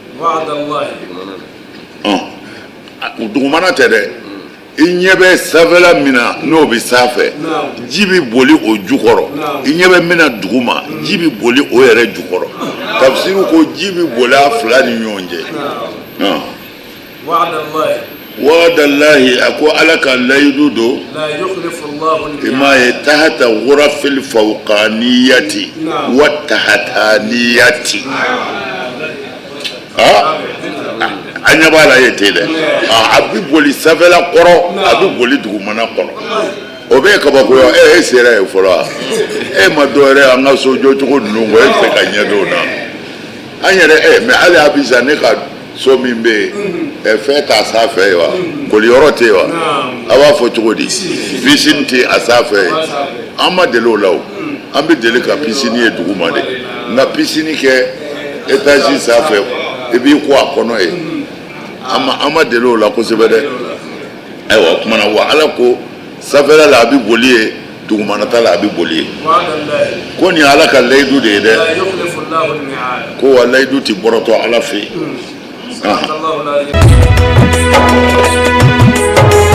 [SPEAKER 1] Dugumana tɛ dɛ, i ɲɛ bɛ sanfɛla min na, n'o bɛ sanfɛ, ji bɛ boli o jukɔrɔ. I ɲɛ bɛ min na duguma, ji bɛ boli o yɛrɛ jukɔrɔ. Tafsiriw ko ji bɛ boli a fila ni ɲɔgɔn cɛ. Wa'adallahi, a ko Ala ka layidu don. I m'a ye, tahata ghurafil fawqaniyati wa tahataniyati. An ɲɛ b'a la ye ten dɛ. A bɛ boli sanfɛla kɔrɔ, a bɛ boli dugumana kɔrɔ. O bɛ ye kabakoya. E sera yen fɔlɔ wa? E ma dɔ wɛrɛ an ka so jɔcogo ninnu kɔ, e bɛ se ka ɲɛ dɔn o na. An yɛrɛ ɛ, mais hali Abijan, ne ka so min bɛ yen, ɛ, fɛn t'a sanfɛ ye wa, koliyɔrɔ tɛ yen wa, a b'a fɔ cogo di, piscine tɛ a sanfɛ ye. An ma deli o la o. An bɛ deli ka piscine ye duguma de, nka piscine kɛ étage sanfɛ, i b'i ko a kɔnɔ ye, an ma deli o la kosɛbɛ dɛ. Ayiwa, o tuma na wa, Ala ko sanfɛla la a bɛ boli yen, dugumana ta la a bɛ boli yen. Ko nin ye Ala ka layidu de ye dɛ. Ko wa layidu tɛ bɔrɔtɔ Ala fɛ yen.